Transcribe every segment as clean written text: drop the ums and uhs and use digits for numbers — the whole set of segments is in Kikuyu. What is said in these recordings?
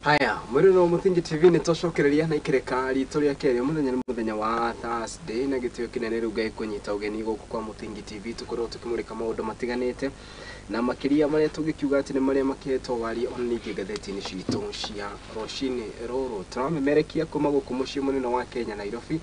Haya, mwĩrĩ Mũthingi TV nĩ twacokereria na ikereka ritũ rĩa kerĩ. Mũthenya nĩ mũthenya wa Thursday na gĩtĩo kĩnene rĩu Ngai kũnyita ũgeni gũkũ kwa Mũthingi TV, tũkorwo tũkĩmũrĩka maũndũ matiganĩte na makĩria marĩa tũngĩkiuga atĩ nĩ marĩa makĩhetwo waria ona ningĩ ngathĩti-inĩ citũ cia rũcinĩ rũrũ. Tũramemerekia kuma gũkũ mũciĩ mũnene wa Kenya, Nairobi.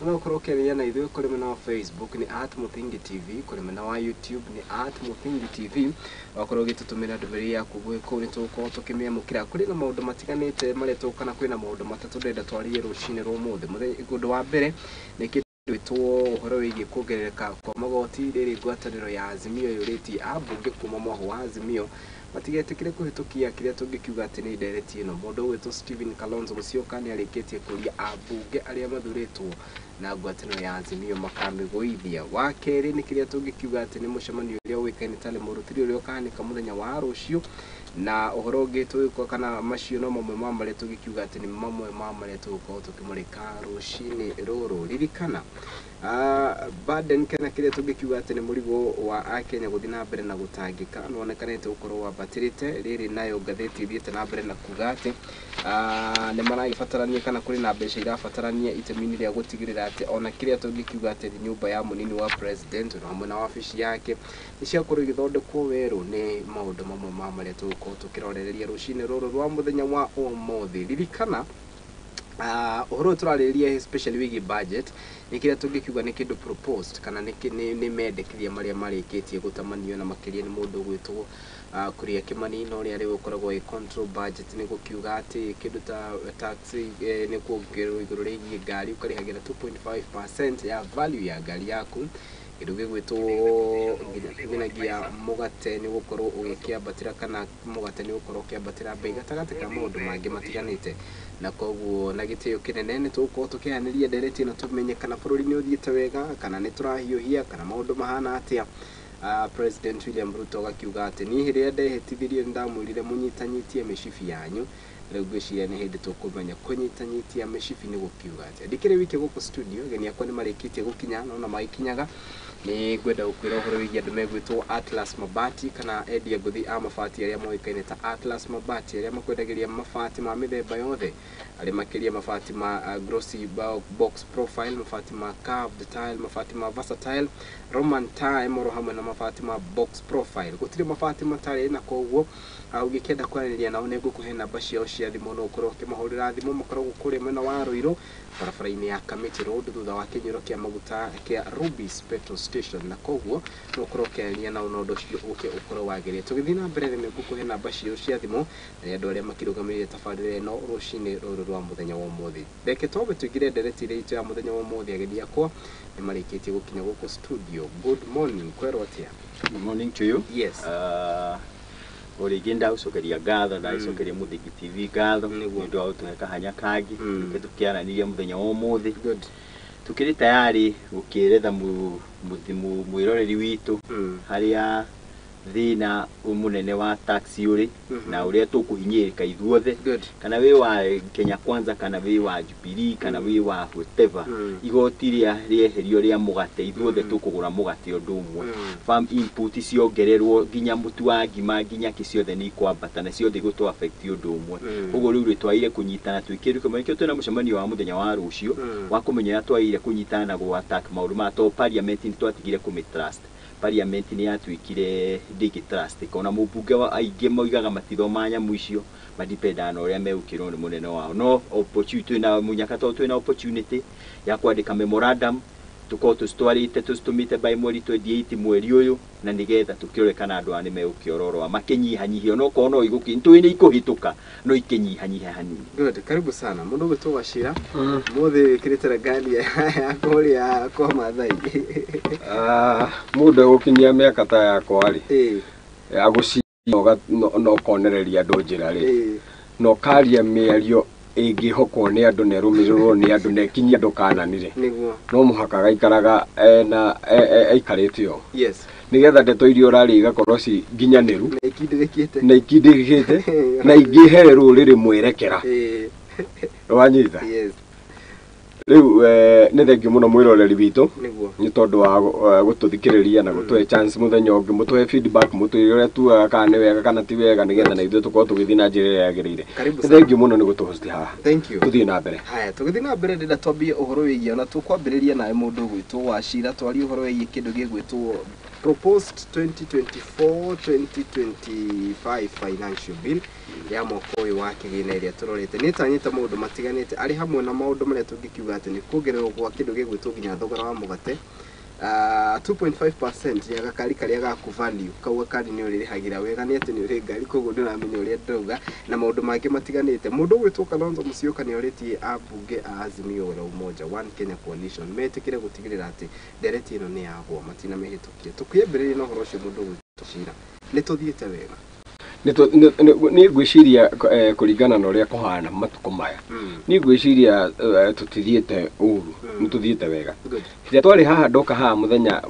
No ũkorwo ũkĩaria na ithuĩ kũrĩ mwena wa Facebook nĩ @MũthingiTV, kũrĩ mwena wa YouTube nĩ @MũthingiTV. Wakorwo ũgĩtũtũmĩra ndũmĩrĩri yaku gwĩ kũu nĩ tũgũkorwo tũkĩmĩamũkĩra. Kũrĩ na maũndũ matiganĩte marĩa kana kwĩna maũndũ matatũ ndĩrenda twarie rũcinĩ rwa ũmũthĩ. Ũndũ wa mbere nĩ kĩndũ ũhoro wĩgiĩ kuongerereka kwa magoti. Rĩrĩ ngwatanĩro ya Azimio yũrĩtie ambunge kuma mwahũ wa Azimio matigetĩkĩre kũhĩtũkia kĩrĩa tũngĩkiuga atĩ nĩ ndereti ĩno. Mũndũ ũgwĩtwo Stephen Kalonzo Musyoka nĩ arĩkĩtie kũria ambunge arĩa mathurĩtwo na ngwatanĩro ya Azimio makamĩgũithia. Wa kerĩ nĩ kĩrĩa tũngĩkiuga atĩ nĩ mũcemanio ũrĩa ũĩkaine ta Limuru ũrĩa ũkahanĩka mũthenya wa rũciũ, na ũhoro ũngĩ tũgĩkorwo kana macio no mamwe ma marĩa tũngĩkiuga atĩ nĩ mamwe ma marĩa tũgũkorwo tũkĩmũrĩka rũcinĩ rũrũ. Ririkana burden kana kĩrĩa tũngĩkiuga atĩ nĩ mũrigo wa Akenya gũthiĩ na mbere na gũtangĩka nĩwonekanĩte gũkorwo wambatĩrĩte. Rĩrĩ nayo ngathĩti ĩthiĩte na mbere na kuga atĩ nĩ maragĩbatarania kana kũrĩ na mbeca irabatarania itemi-inĩ rĩa gũtigĩrĩra atĩ ona kĩrĩa tũngĩkiuga atĩ nĩ nyũmba ya mũnini wa president na hamwe na wabici yake nĩ ciakorwo igĩthondekwo werũ. Nĩ maũndũ mamwe ma marĩa tũgũkorwo tũkĩrorereria rũcinĩ rũrũ rwa mũthenya wa ũmũthĩ. Ririkana ũhoro ũyũ tũrarĩrĩria especially wĩgiĩ budget nĩ kĩrĩa tũngĩkiuga nĩ kĩndũ proposed kana nĩ mendekithia marĩa marĩkĩtie gũtamanio na makĩria nĩ mũndũ ũgwĩtwo Kuria Kimani, na ũrĩa rĩu ũkoragwo ĩ control budget. Nĩ gũkiuga atĩ kĩndũ ta tax nĩ kuongererwo igũrũ rĩgiĩ ngari, ũkarĩhagĩra 2.5% ya value ya ngari yaku. Kĩndũ gĩgwĩtwo nginyagia mũgate nĩ gũkorwo ũgĩkĩambatĩra kana mũgate nĩ gũkorwo ũkĩambatĩra bei gatagatĩ ka maũndũ mangĩ matiganĩte. Na koguo na gĩtĩo kĩnene nĩ tũgũkorwo tũkĩanĩria ndereti ĩno tũmenye kana bũrũri nĩ ũthiĩte wega kana nĩ tũrahiũhia kana maũndũ mahana atĩa. President William Ruto agakiuga atĩ niĩ hĩndĩ ĩrĩa ndehĩtithirie nĩ ndamwĩrire mũnyitanyitie mĩcibi yanyu. Rĩu ngwĩciria nĩ hĩndĩ tũkũmenya kũnyitanyitia mĩcibi nĩ gũkiuga atĩa. Ndikĩrĩ wiki gũkũ studio, ageni akwa nĩ marĩkĩtie gũkinya nona magĩkinyaga nĩ ngwenda gũkwĩra ũhoro wĩgiĩ andũ megwĩtwo Atlas Mabati kana endia ngũthi a mabati arĩa moĩkaine ta Atlas Mabati, arĩa makwendagĩria mabati ma mĩthemba yothe, arĩa makĩria mabati ma glossy box profile, mabati ma curved tile, mabati ma versatile, Roman tile oro hamwe na mabati ma box profile. Gũtirĩ mabati matarĩ, na koguo ũngĩkĩenda kwaranĩria nao nĩ ngũkũhe namba ciao cia thimũ no ũkorwo ũkĩmahũrĩra thimũ. Makoragwo kũrĩa mwena wa Ruiru, barabara-inĩ ya Kamiti Road, thutha wa kĩnyuĩro kĩa maguta kĩa Rubis petrol station, na koguo no ũkorwo ũkĩaranĩria nao na ũndũ ũcio ũke ũkorwo wagĩrĩte. Tũgĩthiĩ na mbere nĩ ngũkũhe namba ciao cia thimũ na nĩ andũ arĩa makĩrũgamĩrĩire tabarĩra ĩno rũcinĩ rũrũ rwa mũthenya wa ũmũthĩ. Reke twambe tũingĩre ndereti ĩrĩa itũ ya mũthenya wa ũmũthĩ. Ageni akwa nĩ marĩkĩtie gũkinya gũkũ studio. Good morning, kwerwo atĩa? Good morning to you. Yes. O rĩngĩ ndagũcokeria ngatho, ndagĩcokeria Mũthingi TV ngatho Nĩguo. nĩ ũndũ wa gũtũhe kahanya kangĩ tũke tũkĩaranĩria mũthenya wa ũmũthĩ. Good. Tũkĩrĩ tayari gũkĩeretha mwĩroreri witũ harĩa thĩna mũnene wa tax ũrĩ na ũrĩa tũkũhinyĩrĩka ithuothe, kana wĩ wa Kenya Kwanza kana wĩ wa Jubilee kana wĩ wa whatever. Igoti rĩa rĩeherio rĩa mũgate, ithuothe tũkũgũra mũgate ũndũ ũmwe. Farm input ciongererwo, nginya mũtu wa ngima, nginya kĩ, ciothe nĩ ikwambata na ciothe igũtũ affect ũndũ ũmwe. Koguo rĩu rĩ twagĩrĩire kũnyitana twĩkĩre kĩmwe. Nĩkĩo twĩna mũcemanio wa mũthenya wa rũciũ wa kũmenya ũrĩa twagĩrĩire kũnyitana na gũ attack maũndũ maya, tondũ parliament nĩ twatigire kũmĩ trust. Parliament nĩ yatuĩkire ndĩngĩ trust ona mũmbunge wa aingĩ moigaga matithoma nyamũ icio, madipendaga na ũrĩa megũkĩrwo nĩ mũnene wao. No opportunity twĩna mũnyaka, tondũ twĩna opportunity ya kwandĩka memorandum, tũkorwo tũcitwarĩte tũcitũmĩte by mweri 28 mweri ũyũ, na nĩgetha tũkĩrore kana andũ aya nĩ megũkĩororoa makĩnyihanyihia, onokorwo no igũkĩ nĩtũĩ nĩ ikũhĩtũka, no ikĩnyihanyihe hanini. Good, karibu sana. Mũndũ ũgwĩtwo Wachira, mũthĩ wĩkĩrĩte regalia ya kũrĩa kwa Maathai. Mũndũ egũkinyia mĩaka ta yakwa rĩ, agũciria na ũkonereria andũ njĩra rĩ, na ũkaria mĩario ĩngĩhokwo nĩ andũ na ĩrũmĩrĩrwo nĩ andũ na ĩkinyie andũ kanani rĩ, no mũhaka gaikaraga ena aikarĩte ũũ nĩgetha ndeto iria ũraria igakorwo ci nginyanĩru Na ikindĩrĩkĩte. Na ikindĩrĩkĩte na ingĩhe rũrĩrĩ mwerekera. Wanyita? Yes. Rĩu nĩ thengiũ mũno mwĩroreri witũ nĩ tondũ wa gũtũthikĩrĩria na gũtũhe chance mũthenya ũngĩ, mũtũhe feedback, mũtwĩre ũrĩa tugaga kana nĩ wega kana ti wega, nĩgetha na ithuĩ tũkorwo tũgĩthiĩ na njĩra ĩrĩa yagĩrĩire. Nĩ thengiũ mũno nĩ gũtũhost haha. Thank you. Tũthiĩ na mbere. Haya, tũgĩthiĩ na mbere ndĩrenda twambie ũhoro wĩgiĩ ona tũkwambĩrĩria nawe mũndũ ũgwĩtwo Wachira, twarie ũhoro wĩgiĩ kĩndũ gĩgwĩtwo proposed 2024-2025 financial bill ya mwaka ũyũ wa kĩgĩna ĩrĩa tũrorete. Nĩ ĩtanyĩte maũndũ matiganĩte arĩ hamwe na maũndũ marĩa tũngĩkiuga atĩ nĩ kuongererwo gwa kĩndũ gĩgwĩtwo nginya thogora wa mũgate 2.5% ya gakari karĩa gaku value kau gakari nĩ ũrĩrĩhagĩra wega nĩ atĩ nĩ ũrĩ ngari koguo ndũramenya ũrĩa ndĩrauga na maũndũ mangĩ matiganĩte. Mũndũ ũgwĩtwo Kalonzo Musyoka nĩ orĩtie ambunge a Azimio la Umoja One Kenya Coalition metĩkĩre gũtigĩrĩra atĩ ndereti ĩno nĩ yagwa matinamĩhĩtũkia. Tũkĩambĩrĩria na ũhoro ũcio mũndũ ũgwĩtwo Chira, nĩ tũthiĩte wega? Nĩ ngwĩciria kũringana na ũrĩa kũhana matukũ maya, nĩ ngwĩciria tũtithiĩte ũru, nĩ tũthiĩte wega. Rĩrĩa twarĩ haha ndoka haha mũthenya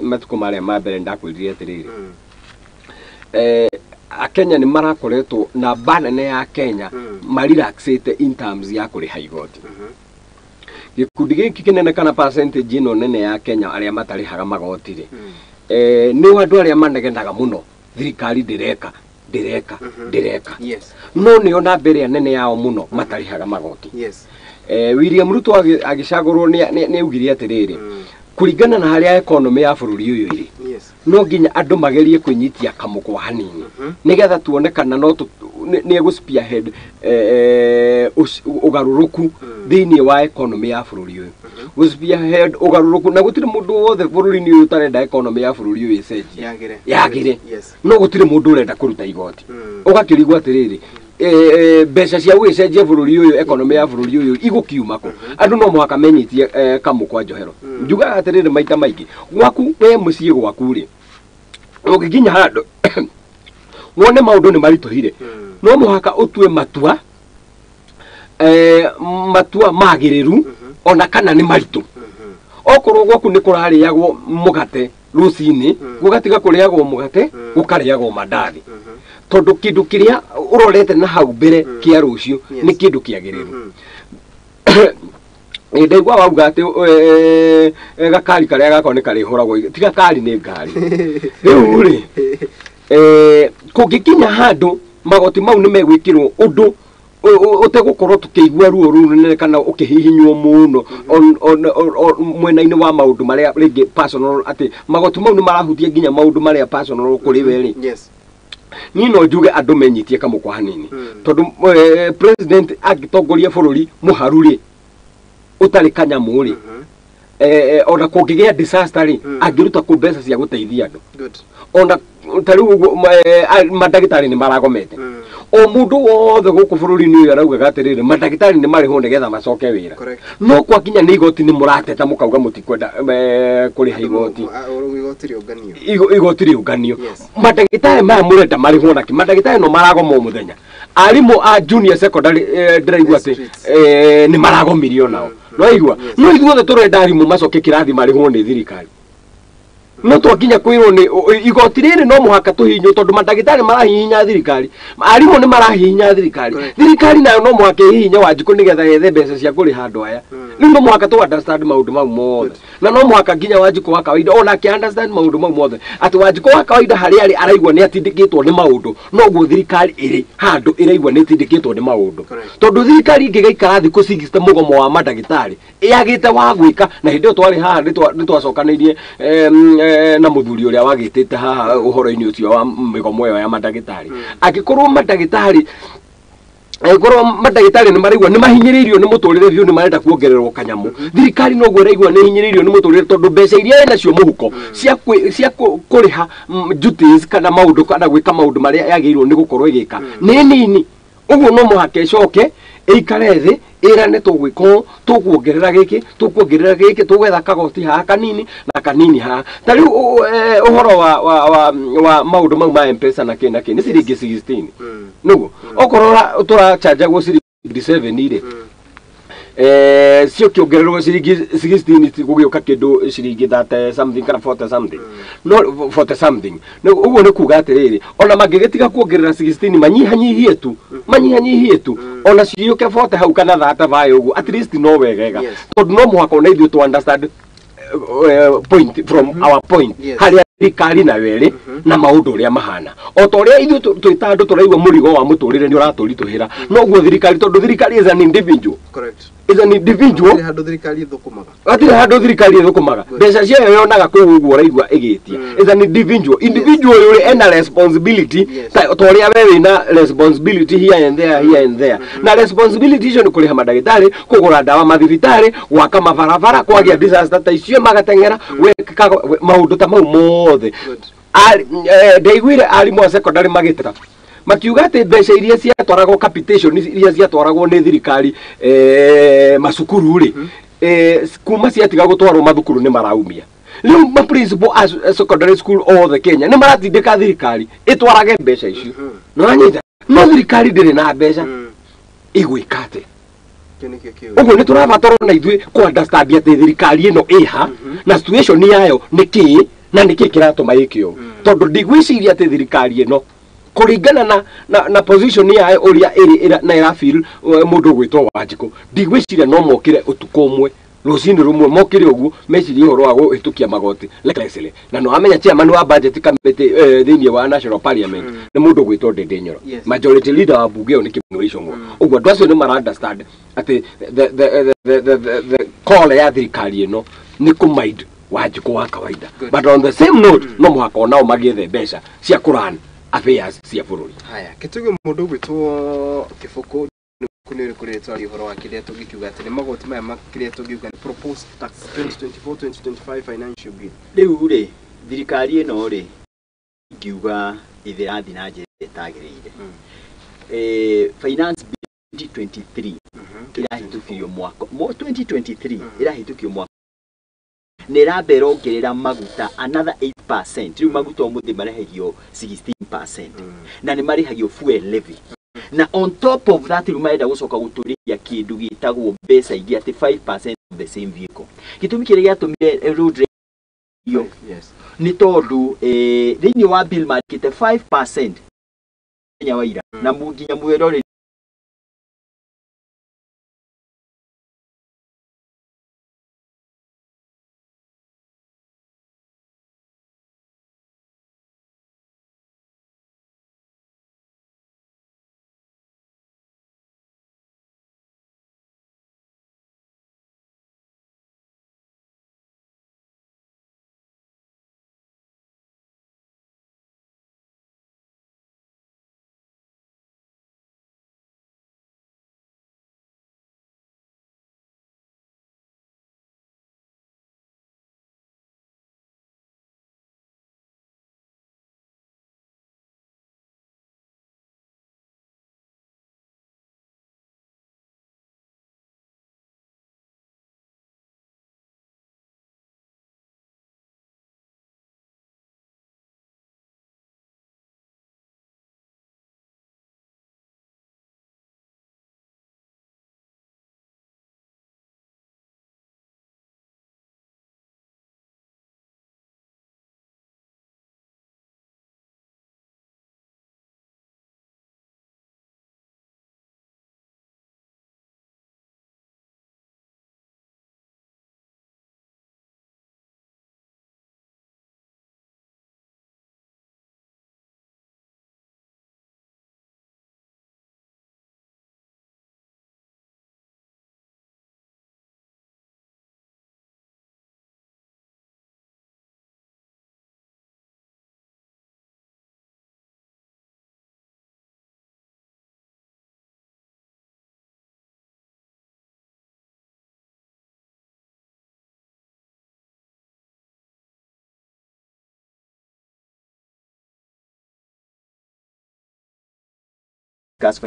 matukũ marĩa ma mbere ndakwĩrire atĩrĩrĩ, Akenya nĩ marakoretwo namba nene ya Kenya marelaxĩte in terms ya kũrĩha igoti. Gĩkundi gĩkĩ kĩnene kana percentage ĩno nene ya Kenya arĩa matarĩhaga magoti rĩ, nĩ andũ arĩa manegenaga mũno thirikari ndĩreka ndĩreka ndĩreka. Yes. No nĩo namba ĩrĩa nene yao mũno matarĩhaga magoti. Yes. William Ruto agĩcagũrwo nĩ augire atĩrĩrĩ, kũringana na harĩa economy ya bũrũri ũyũ ĩrĩ, Yes. no nginya andũ magerie kwĩnyitia kamũkwa hanini nĩgetha tuone kana no nĩ egũ spearhead ũgarũrũku thĩinĩ wa economy ya bũrũri ũyũ. Gũ spearhead ũgarũrũku, na gũtirĩ mũndũ wothe bũrũri-inĩ ũyũ ũtarenda economy ya bũrũri ũyũ ĩcenjie Yagĩre. Yagĩre. Yes. No gũtirĩ mũndũ ũrenda kũruta igoti. Ũgakĩrigwo atĩrĩrĩ, mbeca cia gũgĩcenjia bũrũri ũyũ, economy ya bũrũri ũyũ igũkiuma kũ? Andũ no mũhaka menyitie kamũkwa njohero. Njugaga atĩrĩrĩ maita maingĩ, gwaku we mũciĩ gwaku rĩ, ũngĩkinya handũ wone maũndũ nĩ maritũhire, no mũhaka ũtue matua matua magĩrĩru ona kana nĩ maritũ. Okorwo gwaku nĩ kũrarĩagwo mũgate rũcinĩ, gũgatiga kũrĩagwo mũgate, gũkarĩagwo mandathi, tondũ kĩndũ kĩrĩa ũrorete na hau mbere kĩa rũciũ nĩ kĩndũ kĩagĩrĩru. Ndaigua wauga atĩ gakari karĩa gakwa nĩ karĩhũragwo, ti gakari nĩ ngari. Rĩu rĩ, kũngĩkinya handũ magoti mau nĩ megwĩkĩrwo ũndũ ũtegũkorwo tũkĩigua ruo rũu rũnene kana ũkĩhihinywo mũno mwena-inĩ wa maũndũ marĩa rĩngĩ personal, atĩ magoti mau nĩ marahutia nginya maũndũ marĩa personal kũrĩ we rĩ. Yes. Niĩ no njuge andũ menyitie kamũkwa hanini, tondũ president angĩtongoria bũrũri mũharu rĩ, ũtarĩ kanyamũ rĩ, ona kũngĩgĩa disaster rĩ, angĩruta kũ mbeca cia gũteithia andũ. Good. Ona ta rĩu ũguo mandagĩtarĩ nĩ maragomete. O mũndũ wothe gũkũ bũrũri-inĩ ũyũ araugaga atĩrĩrĩ, mandagĩtarĩ nĩ marĩhwo nĩgetha macoke wĩra. Correct. No kwakinya nĩ igoti nĩ mũrateta mũkauga mũtikwenda kũrĩha igoti. Igoti rĩũnganio. Igoti rĩũnganio. Yes. Mandagĩtarĩ maya mũrenda marĩhwo nakĩ? Mandagĩtarĩ no maragoma o mũthenya. Arimũ a junior secondary ndĩraigua atĩ Streets. nĩ maragomirio nao. No igua, no ithuothe tũrenda arimũ macoke kĩrathi marĩhwo nĩ thirikari. No twakinya kwĩrwo nĩ igoti rĩrĩ no mũhaka tũhihinywo, tondũ mandagĩtarĩ marahihinya thirikari, arimũ nĩ marahihinya thirikari, Correct. thirikari nayo no mũhaka ĩhihinye Wanjikũ nĩgetha yethe mbeca cia kũrĩha andũ aya. Rĩu no mũhaka tũ understand maũndũ mau mothe, na no mũhaka nginya Wanjikũ wa kawaida onake understand maũndũ mau mothe, atĩ Wanjikũ wa kawaida harĩa arĩ araigua nĩ atindĩkĩtwo nĩ maũndũ, noguo thirikari ĩrĩ handũ ĩraigua nĩ ĩtindĩkĩtwo nĩ maũndũ. Correct. Tondũ thirikari ĩngĩgaikara thikũ 60 mũgomo wa mandagĩtarĩ ĩagĩte wa gwĩka, na hĩndĩ ĩyo twarĩ haha nĩ twacokanĩirie na mũthuri ũrĩa wagĩtĩte haha ũhoro-inĩ ũcio wa mĩgomo ĩyo ya mandagĩtarĩ. Angĩkorwo mandagĩtarĩ nĩ maraigua nĩ mahinyĩrĩirio nĩ mũtũrĩre biũ, nĩ marenda kuongererwo kanyamũ, thirikari noguo ĩraigua nĩ hinyĩrĩirio nĩ mũtũrĩre, tondũ mbeca iria ĩnacio mũhuko cia kũrĩha duties kana maũndũ kana gwĩka maũndũ marĩa yagĩrĩirwo nĩ gũkorwo ĩgĩka nĩ nini. Ũguo no mũhaka ĩcoke ĩikare thĩ ĩrane tũgwĩka ũũ, tũkuongerera gĩkĩ, tũkuongerera gĩkĩ, tũgwetha kagoti haha kanini na kanini haha. Ta rĩu ũhoro wa maũndũ mau ma M-Pesa na kĩ na kĩ nĩ ciringi 16. Nĩguo okorwo tũrachanjagwo ciringi 7 rĩ, Ciokĩongererwo ciringi 16 gũgĩũka kĩndũ ciringi 30 something kana 40 something, no 40 something. Ũguo nĩ kuga atĩrĩrĩ, ona mangĩgĩtiga kuongerera 16, manyihanyihie tu, manyihanyihie tu, ona ciũke 40 hau kana 35 ũguo, at least no wegega, tondũ no mũhaka ona ithuĩ tu understand point from our point harĩa thirikari nayo ĩrĩ na maũndũ ũrĩa mahana. O ta ũrĩa ithuĩ twĩ ta andũ tũraigua mũrigo wa mũtũrĩre nĩ ũratũritũhĩra, noguo thirikari, tondũ thirikari is an individual. Correct. Is an individual. Hatirĩ handũ thirikari ĩthũkũmaga. Hatirĩ handũ thirikari ĩthũkũmaga. Mbeca ciayo yonaga kũu ũguo ũraigua ĩgĩtia. Is an individual. Individual ũyũ ena responsibility ta ũrĩa we wĩna responsibility here and there, here and there. Na responsibility icio nĩ kũrĩha mandagĩtarĩ, kũgũra ndawa mathibitarĩ, gwaka mabarabara, kwagĩa disaster ta icio magateng'era, gwĩka maũndũ ta mau mothe. Ndaiguire arimũ a secondary magĩteta makiuga atĩ mbeca iria ciatwaragwo capitation, iria ciatwaragwo nĩ thirikari macukuru rĩ, kuma ciatiga gũtwarwo mathukuru nĩ maraumia. Rĩu ma principal a secondary school othe Kenya nĩ maratindĩka thirikari ĩtwarage mbeca icio. Nĩwanyita? No thirikari ndĩrĩ na mbeca, ĩgwĩka atĩa? Ũguo nĩ tũrabatarwo na ithuĩ kũ understand atĩ thirikari ĩno ĩha na situation yayo nĩ kĩĩ na nĩ kĩĩ kĩratũma ĩke ũũ, tondũ ndigwĩciria atĩ thirikari ĩno kũringana na position yayo ũrĩa ĩrĩ na ĩra feel mũndũ ũgwĩtwo Wanjikũ, ndigwĩciria no mokĩre ũtukũ ũmwe rũcinĩ rũmwe mokĩre ũguo mecirie ũhoro wa kũhĩtũkia magoti recklessly. Na no amenya chairman wa budget committee thĩinĩ wa National Parliament nĩ mũndũ ũgwĩtwo Ndindi Nyoro, majority leader wa bunge ĩyo nĩ Kimani Ichung'wa. Ũguo andũ acio nĩ mara understand atĩ the call ya thirikari ĩno nĩ kũ-mind Wanjikũ wa kawaida. But on the same note, no mũhaka onao magĩethe mbeca cia kũrun affairs cia bũrũri. Haya, kĩtuge mũndũ ũgwĩtwo Kĩbũkũ nĩ ũrĩkũ rĩtwa ũhoro wa kĩrĩa tũngĩkiuga atĩ nĩ magoti maya kĩrĩa tũngiuga nĩ proposed tax 2024-2025 financial bill. Rĩu rĩ, thirikari ĩno rĩ, ingiuga ĩrathiĩ na njĩra ĩtagĩrĩire. Finance bill 2023 ĩrahĩtũkirio mwaka 2023 ĩrahĩtũkio mwaka nĩ ĩramba ĩrongerera maguta another 8%. Rĩu maguta ũmũthĩ marĩhagio 16% na nĩ marĩhagio fuel levy, na on top of that rĩu marenda gũcoka gũtũrĩhia kĩndũ gĩtagwo mbeca ingĩ atĩ 5% of the same vehicle. Gĩtũmi kĩrĩa gĩatũmire road nĩ tondũ thĩinĩ wa bill mandĩkĩte 5% Kenya waira na nginya mwĩroreri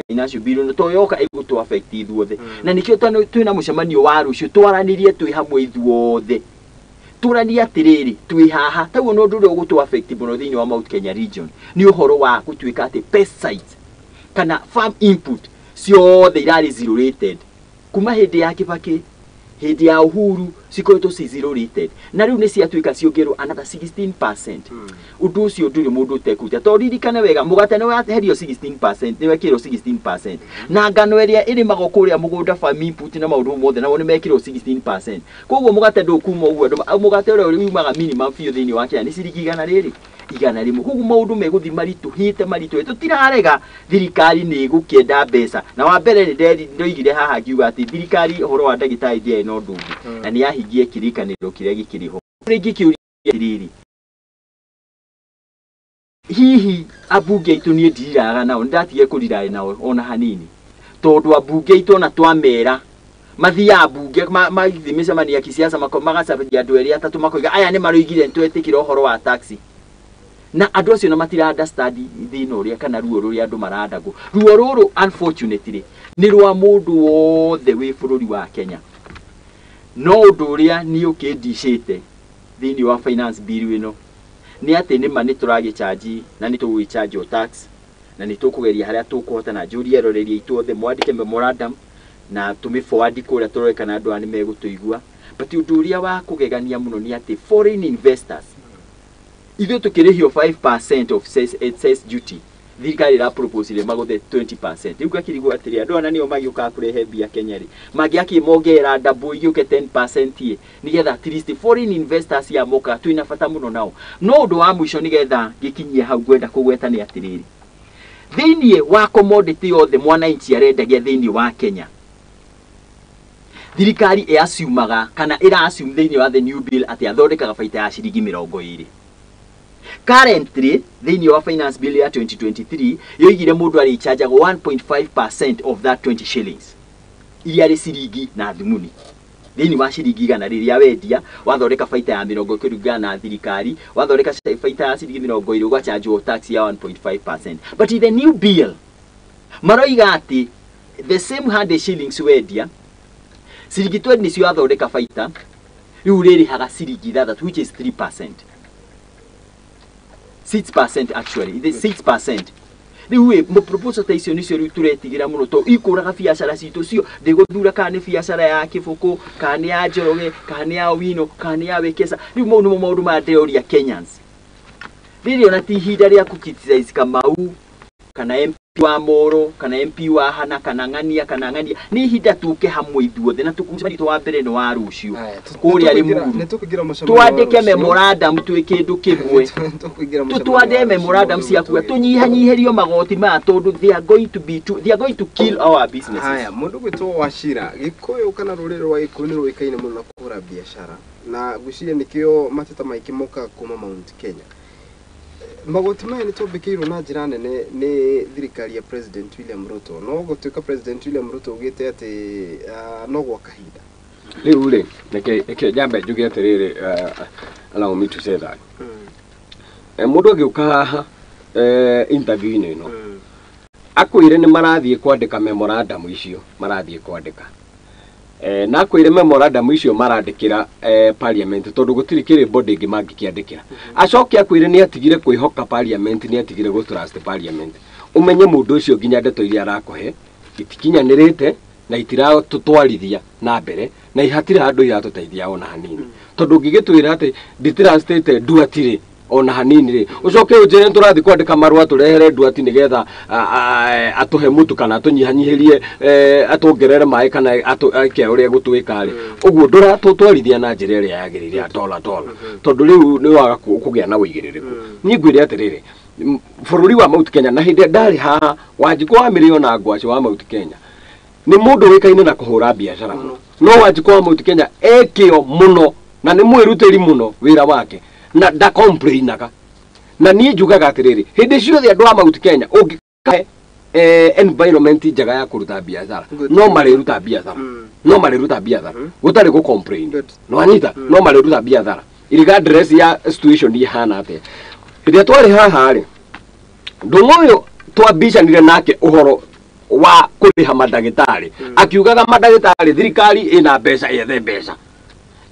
financial bill no yoka ĩgũtũ affect ithuothe, na nĩkĩo twĩna mũcemanio wa rũciũ twaranĩrie twĩ hamwe ithuothe, tũranie atĩrĩrĩ twĩ haha. Taguo no ũndũ ũrĩa ũgũtũ affect mũno thĩinĩ wa Mount Kenya region nĩ ũhoro wa gũtuĩka atĩ pesticides kana farm input ciothe irarĩ zero rated. Kuma hĩndĩ ya Kibaki, hĩndĩ ya Uhuru cikoretwo ci zero rated, na rĩu nĩ ciatuĩka ciongerwo another 16%. Ũndũ ũcio ndũrĩ mũndũ ũtekũruta, tondũ ririkane wega mũgate nĩ waherio 16%, nĩ wekĩrwo 16%, na ngano ĩrĩa ĩrĩmagwo kũrĩa mũgũnda farm input na maũndũ mothe namo nĩ mekĩrwo 16%. Koguo mũgate ndũkuma ũguo, mũgate ũrĩa umaga minimum biũ thĩinĩ wa Kenya nĩ ciringi 100 100. Koguo maũndũ megũthiĩ maritũhĩte maritũhĩte. Tũtirarega thirikari nĩ ĩgũkĩenda mbeca, na wa mbere nĩ ndoigire haha ngiuga atĩ thirikari ũhoro wa ndagĩtarĩ ndĩarĩ na ũndũ ũngĩ, na nĩ yahingie kĩrĩkanĩro kĩrĩa gĩkĩrĩ ho. Rĩngĩ kĩũria atĩrĩrĩ, hihi ambunge aitũ niĩ ndiriraga nao, nĩndatigire kũriraĩ nao ona hanini, tondũ ambunge aitũ ona twamera mathiaga mbunge magĩthiĩ mĩcemanio ya kisiasa magacaria andũ erĩ atatũ makoiga aya nĩ maroigire nĩtwetĩkĩra ũhoro wa taxi, na andũ acio na matira understand thĩna ũrĩa kana ruo rũrĩa andũ marandagwo. Ruo rũrũ unfortunately nĩ rwa mũndũ wothe wĩ bũrũri wa Kenya. No ũndũ ũrĩa niĩ ũkĩndicĩte thĩinĩ wa finance bill ĩno nĩ atĩ nĩma nĩ tũragĩchanji na nĩ tũgũgĩchanjwo tax, na nĩ tũkũgeria harĩa tũkũhota, na njũrie eroreri aitũ othe mwandĩke memorandum na tũmĩ forward kũrĩa tũrore kana andũ aya nĩ megũtũigua. But ũndũ ũrĩa wa kũgegania mũno nĩ atĩ foreign investors ithuĩ tũkĩrĩhio 5% of cess duty, thirikari ĩra propose magũthe 20%. Rĩu ngakĩrigwo atĩrĩ, andũ aya nĩo magĩũkaga kũrehe mbia Kenya rĩ, mangĩakĩmongerera double igĩũke 10% ĩ, nĩgetha at least foreign investors ya moka twĩna bata mũno nao. No ũndũ wa mũico nĩgetha ngĩkinyie hau ngwenda kũgweta nĩ atĩrĩrĩ, thĩinĩ wa commodity yothe mwananchi arendagia thĩinĩ wa Kenya, thirikari ĩassumaga kana ĩra assume thĩinĩ wa the new bill atĩ athondekaga baita ya ciringi 20. Currently thĩinĩ wa finance bill ya 2023 yoigire mũndũ arĩchanjagwo 1.5% of that 20 shillings iria rĩ ciringi na thumuni. Thĩinĩ wa ciringi 100 rĩrĩa wendia wathondeka baita ya 20 kũringana na thirikari, wathondeka baita ya ciringi 20 ũgachanjwo tax ya 1.5%. But in the new bill maroiga atĩ the same 100 shillings wendia ciringi 20 nĩcio wathondeka baita, rĩu ũrĩrĩhaga ciringi 6 which is 3%. 6% actually, the 6%. Rĩu ĩ proposal ta icio nĩcio rĩu tũretigĩra mũno, tondũ ikũraga biacara citũ cio, ndĩgũthura kana nĩ biacara ya Kĩbũkũ, kana nĩ ya Njoroge, kana nĩ ya Owino, kana nĩ ya Wekesa. Rĩu mau nĩmo maũndũ maya ndĩroria Kenyans. Rĩrĩ ona ti ihinda rĩa kũ criticize Kamau, kana MP wa Moro, kana MP wa Hana, kana Ng'ania, kana Ng'ania. Nĩ ihinda tũke hamwe ithuothe, na tũkũmũcemanio wa mbere nĩ wa rũciũ kũrĩa Limuru. Twandĩke memorandum twĩ kĩndũ kĩmwe, tũtwande memorandum ciakua, tũnyihanyihĩrio magoti maya, tondũ they are going to be too, they are going to kill our businesses. Haya, mũndũ gwĩtwo Wachira, Gĩkũyũ kana rũrĩrĩ rwa Gĩkũyũ nĩ rũĩkaine mũno na kũhũra biacara, na ngwĩciria nĩkĩo mateta maingĩ mokaga kuma Mount Kenya. Magoti maya nĩ twambĩkĩirwo na njĩra nene nĩ thirikari ya President William Ruto, no gũtuĩka President William Ruto augĩte atĩ no gwa kahinda. Rĩu rĩ, reke njambe njuge atĩrĩrĩ, allow me to say that mũndũ agĩũka haha interview-inĩ ĩno akwĩre nĩ marathiĩ kwandĩka memorandum icio marathiĩ kwandĩka, na akwĩre memorandum icio marandĩkĩra parliament, tondũ gũtirĩ kĩrĩ body ĩngĩ mangĩkĩandĩkĩra. Acoke akwĩre nĩ atigire kwĩhoka parliament, nĩ atigire gũ trust parliament. Ũmenye mũndũ ũcio nginya ndeto iria arakũhe itikinyanĩrĩte na itiratũtwarithia na mbere, na ihatirĩ handũ iratũteithia ona hanini. Tondũ ũngĩgĩtwĩra atĩ nditrustĩte Nduati rĩ ona hanini rĩ, ũcoke ũnjĩre nĩ tũrathiĩ kwandĩka marũa tũrehere Nduati nĩgetha atũhe mũtu kana atũnyihanyihĩrie, atũongerere maĩ kana eke ũrĩa gũtwĩka rĩ, ũguo ndũratũtwarithia na njĩra ĩrĩa yagĩrĩire at all at all, tondũ rĩu nĩ waga kũgĩa na ũigĩrĩrĩku. Niĩ ngwĩre atĩrĩrĩ, bũrũri wa Mount Kenya, na hĩndĩ ĩrĩa ndarĩ haha Wanjikũ wa Mĩrĩo na Ngwacĩ wa Mount Kenya nĩ mũndũ ũĩkaine na kũhũra biacara mũno, no Wanjikũ wa Mount Kenya ekĩo mũno na nĩ mwĩrutĩri mũno wĩra wake na ndacomplainaga. Na niĩ njugaga atĩrĩrĩ, hĩndĩ ciothe andũ a Mount Kenya ũngĩkahe environment njega ya kũruta biacara, no marĩruta biacara, no marĩruta biacara gũtarĩ gũ complain, no anyita, no marĩruta biacara regardless ya situation ihana atĩa. Hĩndĩ ĩrĩa twarĩ haha rĩ, Ndung'u ũyũ twambicanire nake ũhoro wa kũrĩha mandagĩtarĩ, akiugaga mandagĩtarĩ thirikari ĩna mbeca yethe mbeca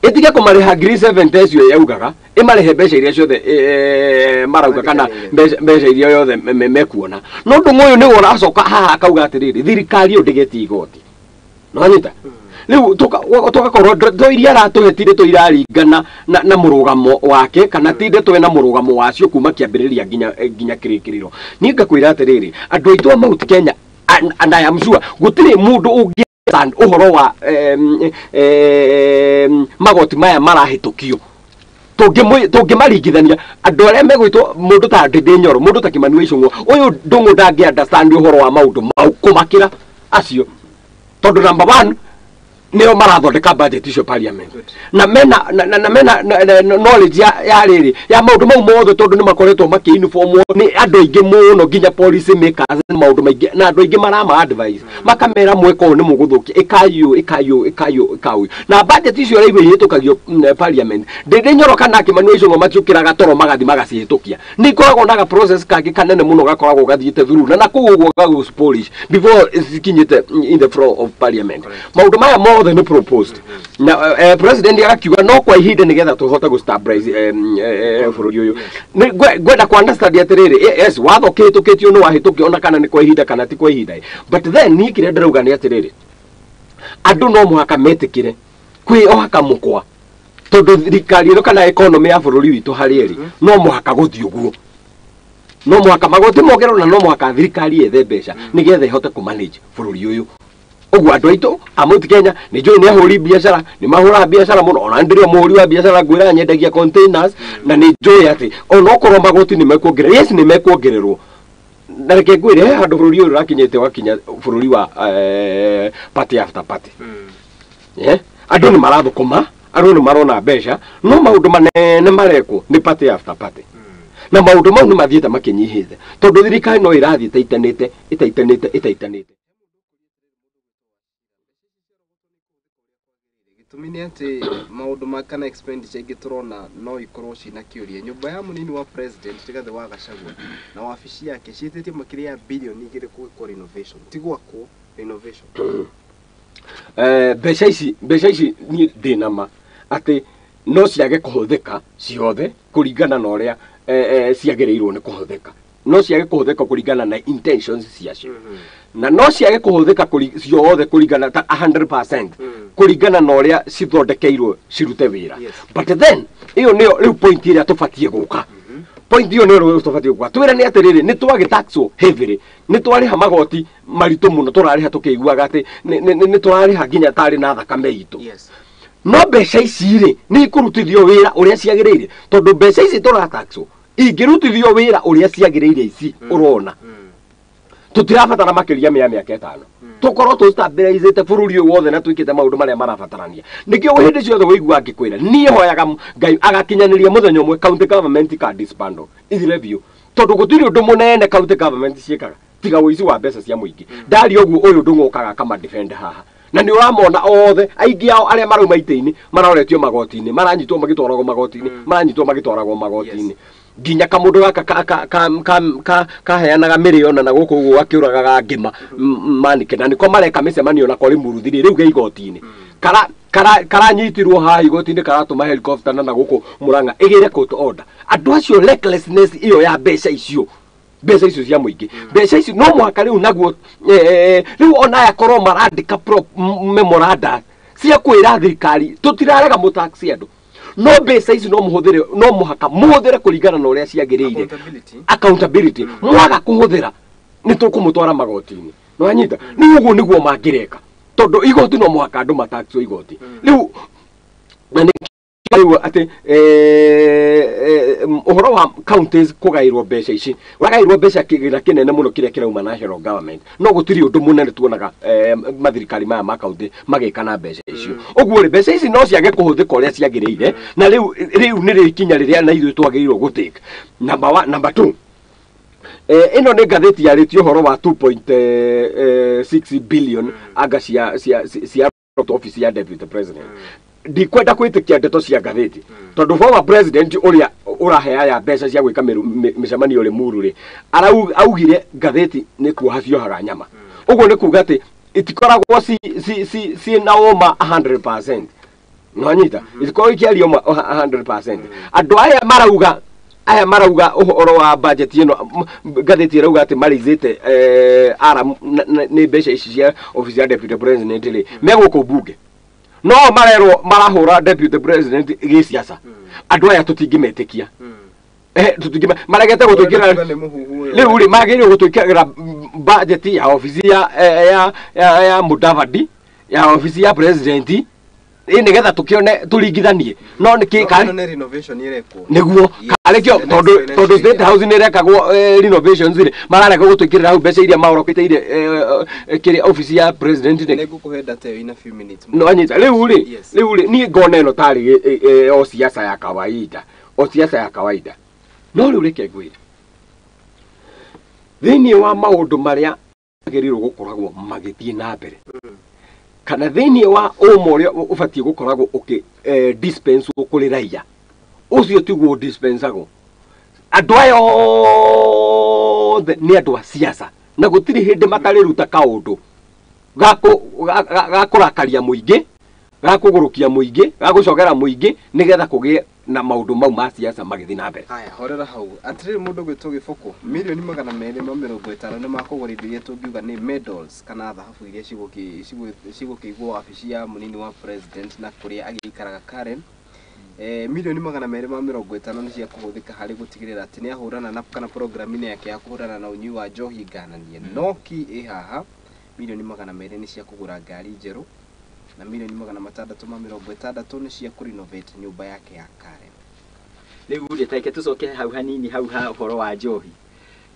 ĩtige kũmarĩha 70,000 icio yaugaga, ĩmarĩhe mbeca iria ciothe marauga kana mbeca iria yothe mekuona. No Ndung'u ũyũ nĩwe ũracoka haha akauga atĩrĩrĩ, thirikari ĩyo ndĩgetie igoti. Nĩwanyita? Rĩu tũgakorwo ndeto iria aratũhe ti ndeto iraringana na mũrũgamo wake kana ti ndeto ĩna mũrũgamo wacio kuma kĩambĩrĩria nginya kĩrĩkĩrĩro. Niĩ ngakwĩra atĩrĩrĩ, andũ aitũ a Mount Kenya, and I am sure gũtirĩ mũndũ ũngĩ understand ũhoro wa magoti maya marahĩtũkio. Tũngĩmaringithania andũ arĩa megwĩtwo mũndũ ta Ndindi Nyoro, mũndũ ta Kimani wa Ichung'wa, ũyũ Ndung'u ndangĩ understand ũhoro wa maũndũ mau kũmakĩra acio, tondũ number one nĩo marathondeka budget icio parliament na mena na mena knowledge ya rĩrĩ ya maũndũ mau mothe, tondũ nĩ makoretwo makĩ-informwo nĩ andũ aingĩ mũno, nginya policy makers na maũndũ maingĩ, na andũ aingĩ marama advice makamera mweka ũũ nĩ mũgũthũkia, ĩkai ũũ, ĩkai ũũ, ĩkai ũũ, ĩkai ũũ. Na budget icio rĩu ihĩtũkagio parliament, Ndindi Nyoro kana Kimani wa Ichung'wa matiũkĩraga toro magathi magacihĩtũkia. Nĩ ikoragwo na ga process kangĩ kanene mũno gakoragwo gathiĩte through na kũu ũguo gagũ polish before cikinyĩte in the floor of parliament. Maũndũ maya mothe nĩ proposed na president agakiuga no kwa ihinda nĩgetha tũhote gũ stabilize bũrũri ũyũ. Nĩ ngwenda ku understand atĩrĩrĩ, yes, watho ũkĩhĩtũkĩtio nĩ wahĩtũkio ona kana nĩ kwa ihinda kana ti kwa ihinda, but then niĩ kĩrĩa ndĩrauga nĩ atĩrĩrĩ, andũ no mũhaka metĩkĩre kwĩoha kamũkwa, tondũ thirikari ĩno kana economy ya bũrũri witũ harĩa ĩrĩ no mũhaka gũthiĩ ũguo, no mũhaka magoti mongererwo na no mũhaka thirikari yethe mbeca nĩgetha ĩhote kũ manage bũrũri ũyũ. Ũguo andũ aitũ a Mount Kenya nĩ njũĩ nĩ ahũri biacara, nĩ mahũraga biacara mũno, ona ndĩrĩ o mũhũri wa biacara, ngwĩraga nyendagia containers, na nĩ njũĩ atĩ onokorwo magoti nĩ mekuongererwo, yes, nĩ mekuongererwo, na reke ngwĩre he handũ bũrũri ũyũ ũrakinyĩte ũgakinya bũrũri wa party after party. Andũ nĩ marathũkũma, andũ nĩ marona mbeca, no maũndũ manene marekwo nĩ party after party, na maũndũ mau nĩ mathiĩte makĩnyihĩte, tondũ thirikari no ĩrathiĩ ĩtaitanĩte ĩtaitanĩte ĩtaitanĩte. Gĩtũmi nĩ atĩ maũndũ ma kana expenditure ingĩ tũrona no ikorwo ciĩna kĩũria. Nyũmba ya mũnini wa president Rigathĩ wa Gachagua na wabici yake ciĩtĩtie makĩria ya bilioni 2 gwĩkwo renovation, ti gwakwo, renovation. Mbeca ici niĩ ndĩ ma atĩ no ciage kũhũthĩka ciothe kũringana na ũrĩa ciagĩrĩirwo nĩ kũhũthĩka, no ciage kũhũthĩka kũringana na intentions ciacio, na no ciage kũhũthĩka ciothe kũringana ta 100% kũringana na ũrĩa cithondekeirwo cirute wĩra. But then ĩyo nĩyo rĩu point ĩrĩa tũbatiĩ gũka, point ĩyo nĩyo rĩu tũbatiĩ gũka twĩra nĩ atĩrĩrĩ, nĩ twagĩtaxwo heavily, nĩ twarĩha magoti maritũ mũno, tũrarĩha tũkĩiguaga atĩ nĩ tũrarĩha nginya tarĩ na thakame itũ. No mbeca ici rĩ nĩ ikũrutithio wĩra ũrĩa ciagĩrĩire, tondũ mbeca ici tũrataxwo ingĩrutithio wĩra ũrĩa ciagĩrĩire ici ũrona tũtirabatara makĩria ya mĩaka 5 tũkorwo tũ-stabilizĩte bũrũri ũyũ wothe na twĩkĩte maũndũ marĩa marabatarania. Nĩkĩo hĩndĩ ciothe wĩiguaga ngĩkwĩra niĩ hoyaga Ngai agakinyanĩria mũthenya ũmwe county government ka disbandle ithire biũ, tondũ gũtirĩ ũndũ mũnene county government ciĩkaga tiga ũici wa mbeca cia mũingĩ. Ndaria ũguo ũyũ ndũng'ũkaga kama defend haha, na nĩ ũramona othe aingĩ ao arĩa marauma itĩ-inĩ maroretio magoti-inĩ, maranyitwo magĩtwaragwo magoti-inĩ, maranyitwo magĩtwaragwo magoti-inĩ, nginya kamũndũ gaka kaheanaga mĩrĩo na gũkũ ũguo akĩũragaga ngĩma manike, na nĩko mareka mĩcemanio nako Rĩmuru rĩu ge igoti-inĩ, karanyitirwo haha igoti-inĩ, karatũma helicopter na gũkũ Murang'a ĩgĩre court order. Andũ acio recklessness ĩyo ya mbeca icio, mbeca icio cia mũingĩ, mbeca icio no mũhaka rĩu naguo rĩu ona aya korwo marandĩka memoranda cia kwĩra thirikari tũtirarega mũtaxi andũ, no mbeca ici no mũhũthĩre, no mũhaka mũhũthĩre kũringana na ũrĩa ciagĩrĩire. Accountability mwaga kũhũthĩra nĩ tũkũmũtwara magoti-inĩ. Nĩwanyita? Nĩ ũguo nĩguo mangĩreka, tondũ igoti no mũhaka andũ mataxwo igoti rĩu. Na nĩ rĩu atĩ ũhoro wa counties kũgaĩrwo mbeca ici, ũragaĩrwo mbeca kĩgĩna kĩnene mũno kĩrĩa kĩrauma national government, no gũtirĩ ũndũ mũnene tuonaga mathirikari maya ma county magĩka na mbeca icio. Ũguo rĩ mbeca ici no ciage kũhũthĩka ũrĩa ciagĩrĩire, na rĩu nĩrĩo ikinya rĩrĩa na ithuĩ twagĩrĩirwo gũtake. Number 1, number 2, ĩno nĩ ngathĩti yarĩtie ũhoro wa 2.6 billion anga cia office ya deputy president. Ndikwenda kwĩtĩkia ndeto cia ngathĩti, tondũ former president ũrĩa ũraheaya mbeca cia gwĩka mĩcemanio Rĩmuru rĩ, augire ngathĩti nĩ kuoha ciohaga nyama. Ũguo nĩ kuga atĩ itikoragwo ciĩna ũma 100%. Nĩwanyita? Itikoragwo ikĩaria ũma 100%. Andũ aya marauga Aya marauga ũhoro wa budget ĩno, ngathĩti ĩrauga atĩ marĩithĩte ara nĩ mbeca ici cia office ya deputy president rĩ, me gũkũ mbunge no marerwo marahũra deputy president gĩciaca. Andũ aya tũtingĩmetĩkia, tũtingĩ maregete gũtwĩkĩra rĩu rĩ, magĩrĩirwo gũtwĩkĩra budget ya office ya Mudavadi, ya office ya president, ĩ nĩgetha tũkĩone tũringithanie. No nĩkĩ karĩ nĩ renovation ĩrekwo nĩguo karĩ kĩo, tondũ State House nĩ ĩrekagwo renovations rĩ, mararega gũtwĩkĩrĩra hau mbeca iria maorokĩteire kĩrĩa office ya president rĩ. Nĩngũkũhe data ĩyo in a few minutes. No anyita rĩu rĩ, rĩu rĩ niĩ ngona ĩno tarĩ o siasa ya kawaida, o siasa ya kawaida. No rĩu reke ngwĩre, thĩinĩ wa maũndũ marĩa magĩrĩirwo gũkoragwo magĩthiĩ na mbere, kana thĩinĩ wa ũma ũrĩa ũbatiĩ gũkoragwo ũkĩ dispense kũrĩ raia, ũcio tiguo dispensagwo. Andũ aya othe nĩ andũ a siasa, na gũtirĩ hĩndĩ matarĩruta kaũndũ ga kũrakaria mũingĩ, ga kũgũrũkia mũingĩ, ga gũcogera mũingĩ, nĩgetha kũgĩe na maũndũ mau ma siasa magĩthiĩ na mbere. Haya, horera hau. Atĩrĩrĩ, mũndũ gwĩtwo Gĩbũkũ, 250,000,000 nĩ makũgũra indo iria tũngiuga nĩ medals kana thahabu iria cigũkĩigwo wabici ya mũnini wa president na kũrĩa agĩikaraga Karen. 250,000,000 nĩ cia kũhũthĩka harĩ gũtigĩrĩra atĩ nĩ ahũrana na kana programu-inĩ yake ya kũhũrana na ũnyui wa njohi ngananie. No ki ĩ haha, 200,000,000 nĩ cia kũgũra ngari njerũ, na 660,000,000 nĩ cia kũrenovate nyũmba yake ya Karen. Rĩu rĩ, tareke tũcoke hau hanini hau ha ũhoro wa njohi.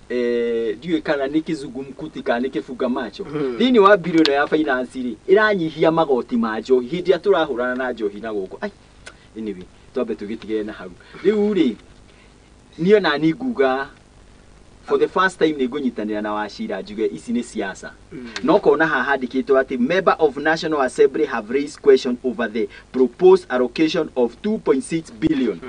Ndiũĩ kana nĩ kĩzungumkuti kana nĩ kĩbunga macho. Thĩinĩ wa bill ĩno ya finance rĩ, ĩranyihia magoti ma njohi hĩndĩ ĩrĩa tũrahũrana na njohi na gũkũ. Ai, anyway, twambe tũgĩtigĩre na hau. Rĩu rĩ, niĩ ona niĩ nguga for the first time nĩ ngũnyitanĩra na Wachira njuge ici nĩ siasa. No kona haha handĩkĩtwo atĩ member of National Assembly have raised question over the proposed allocation of 2.6 billion.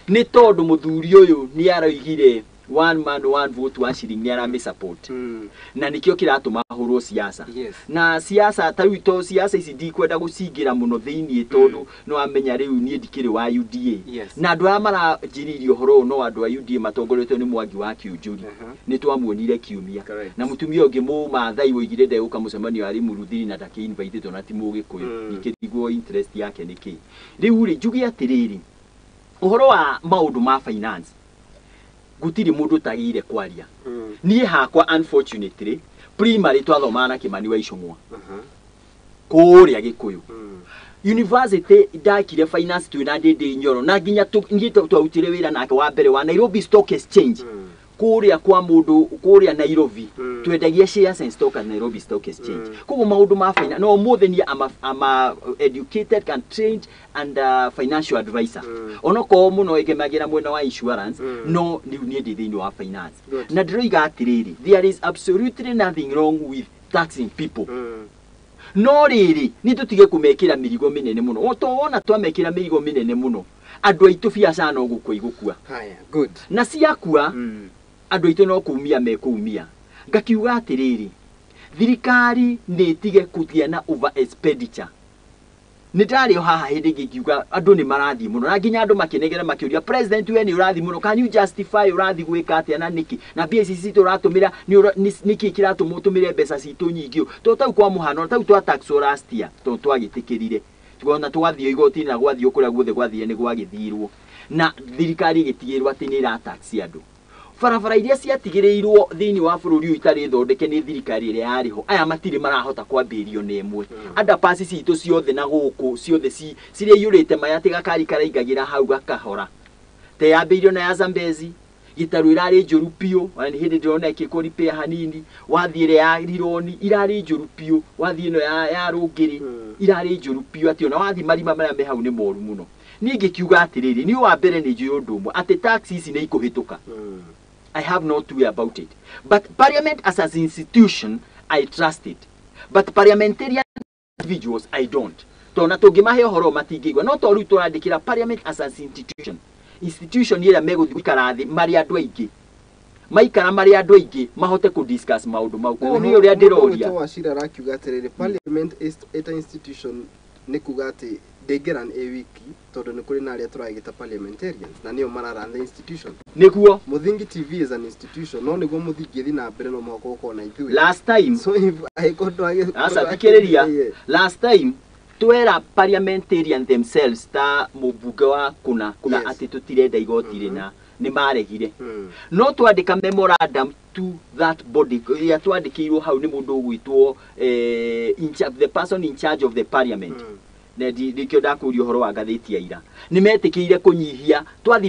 Nĩ tondũ mũthuri ũyũ nĩ aroigire one man one vote wa ciringi nĩ aramĩ support. Na nĩkĩo kĩratũma ahũrwo siasa. Na siasa ta rĩu to siasa ici ndikwenda gũcingĩra mũno thĩiniĩ tondũ no amenya rĩu niĩ ndikĩrĩ wa UDA. Na andũ arĩa maranjĩrĩirie ũhoro ũyũ no andũ a UDA matongoretio nĩ Mwangi wa Kĩũnjũri. Nĩ twamuonire kiumia. Na mũtumia ũngĩ Mũmaathai woigire ndegũka mũcemanio arĩ Mũruthiri na ndakĩ-invitĩtwo na ti Mũgĩkũyũ. Ndikĩrigwo interest yake nĩ kĩĩ. Rĩu rĩ, njuge atĩrĩrĩ, ũhoro wa maũndũ ma finance gũtirĩ mũndũ ũtagĩire kwaria. Niĩ hakwa unfortunately primary twathomaga na Kĩmani wa Icũng'wa kũrĩa Gĩkũyũ. University ndakire finance twĩna Ndĩndĩ Nyoro, na nginya niĩ twarutire wĩra nake wa mbere wa Nairobi Stock Exchange kũrĩa kwa mũndũ kũrĩa Nairobi, twendagia shares and stock at Nairobi Stock Exchange. Koguo maũndũ ma finance no ũmũthĩ niĩ am a educated and trained and financial advisor. Onokorwo mũno ĩgemagĩra mwena wa insurance, no rĩu niĩ ndĩ thĩinĩ wa finance. Na ndĩroiga atĩrĩrĩ, there is absolutely nothing wrong with taxing people. No rĩrĩ, nĩ tũtige kũmekĩra mĩrigo mĩnene mũno. To wona twamekĩra mĩrigo mĩnene mũno, andũ aitũ biacara no gũkua igũkua. Haya, good. Na ciakua, andũ aitũ no kũumia mekũumia. Ngakiuga atĩrĩrĩ, thirikari nĩ ĩtige kũgĩa na over expenditure. Nĩ ndarĩ o haha hĩndĩ ĩngĩ ngiuga andũ nĩ marathiĩ mũno, na nginya andũ makĩnegera makĩũria president we nĩ ũrathiĩ mũno, can you justify ũrathiĩ gwĩka atĩa na nĩkĩ, na mbia ici citũ ũratũmĩra nĩkĩ kĩratũma ũtũmĩre mbeca citũ nyingĩ ũũ? Tondũ tau kwa mũhano, tau twa tax last year, tondũ twagĩtĩkĩrire tuona twathiĩ igoti na gwathiĩ kũrĩa guothe gwathire nĩ gwagĩthirwo, na thirikari ĩgĩtigĩrwo atĩ nĩ ĩra tax andũ. Barabara iria ciatigĩrĩirwo thĩinĩ wa bũrũri ũyũ itarĩ thondeke nĩ thirikari ĩrĩa yarĩ ho, aya matirĩ marahota kwambĩrĩrio na ĩmwe. Underpass citũ ciothe na gũkũ ciothe ciria iyũrĩte maya atĩ gakari karaingagĩra hau gakahora. Ta yambĩrĩirio na ya Zambezi, gĩtarũ ĩrarĩ njũru biũ, ona nĩ hĩndĩ ndĩrona ĩkĩkwo repair hanini, wathiĩ ĩrĩa ya Rironi irarĩ njũru biũ, wathiĩ ĩno ya Rũngĩrĩ irarĩ njũru biũ, atĩ ona wathiĩ marima marĩa me hau nĩ moru mũno. Niĩ ngĩkiuga atĩrĩrĩ, niĩ wa mbere nĩ njũĩ ũndũ ũmwe, atĩ tax ici nĩ ikũhĩtũka. I have no two way about it. But parliament as an institution, I trust it. But parliamentarian individuals, I don't. Tondũ tũngĩmahe ũhoro matingĩigua. No to rĩu tũrandĩkĩra parliament as an institution. Institution ĩrĩa megũthiĩ gũikara thĩ marĩ andũ aingĩ. Maikara marĩ andũ aingĩ mahote kũ discuss maũndũ mau. Koguo niĩ ũrĩa ndĩroria. Mũndũ Wachira arakiuga atĩrĩrĩ, parliament is an institution nĩ kuga atĩ Ndĩngĩran ĩ wiki tondũ nĩ kũrĩ na arĩa tũragĩta parliamentarians na nĩo mararan the institution. Nĩguo Muthingi TV is an institution, no nĩguo Muthingi ĩthiĩ na mbere no mũhaka ũkorwo na ithuĩ. Last time, so if angĩkorwo ndwagĩ aca thikĩrĩria, last time twera parliamentarian themselves ta mũmbunge wa kuna kuna Yes. atĩ tũtirenda igoti rĩna, nĩ maregire. No twandĩka memorandum to that body ĩrĩa twandĩkĩirwo hau nĩ mũndũ ũgwĩtwo the person in charge of the parliament. Na nĩkĩo ndakũria ũhoro wa ngathĩti ya ira, nĩ metĩkĩire kũnyihia twathi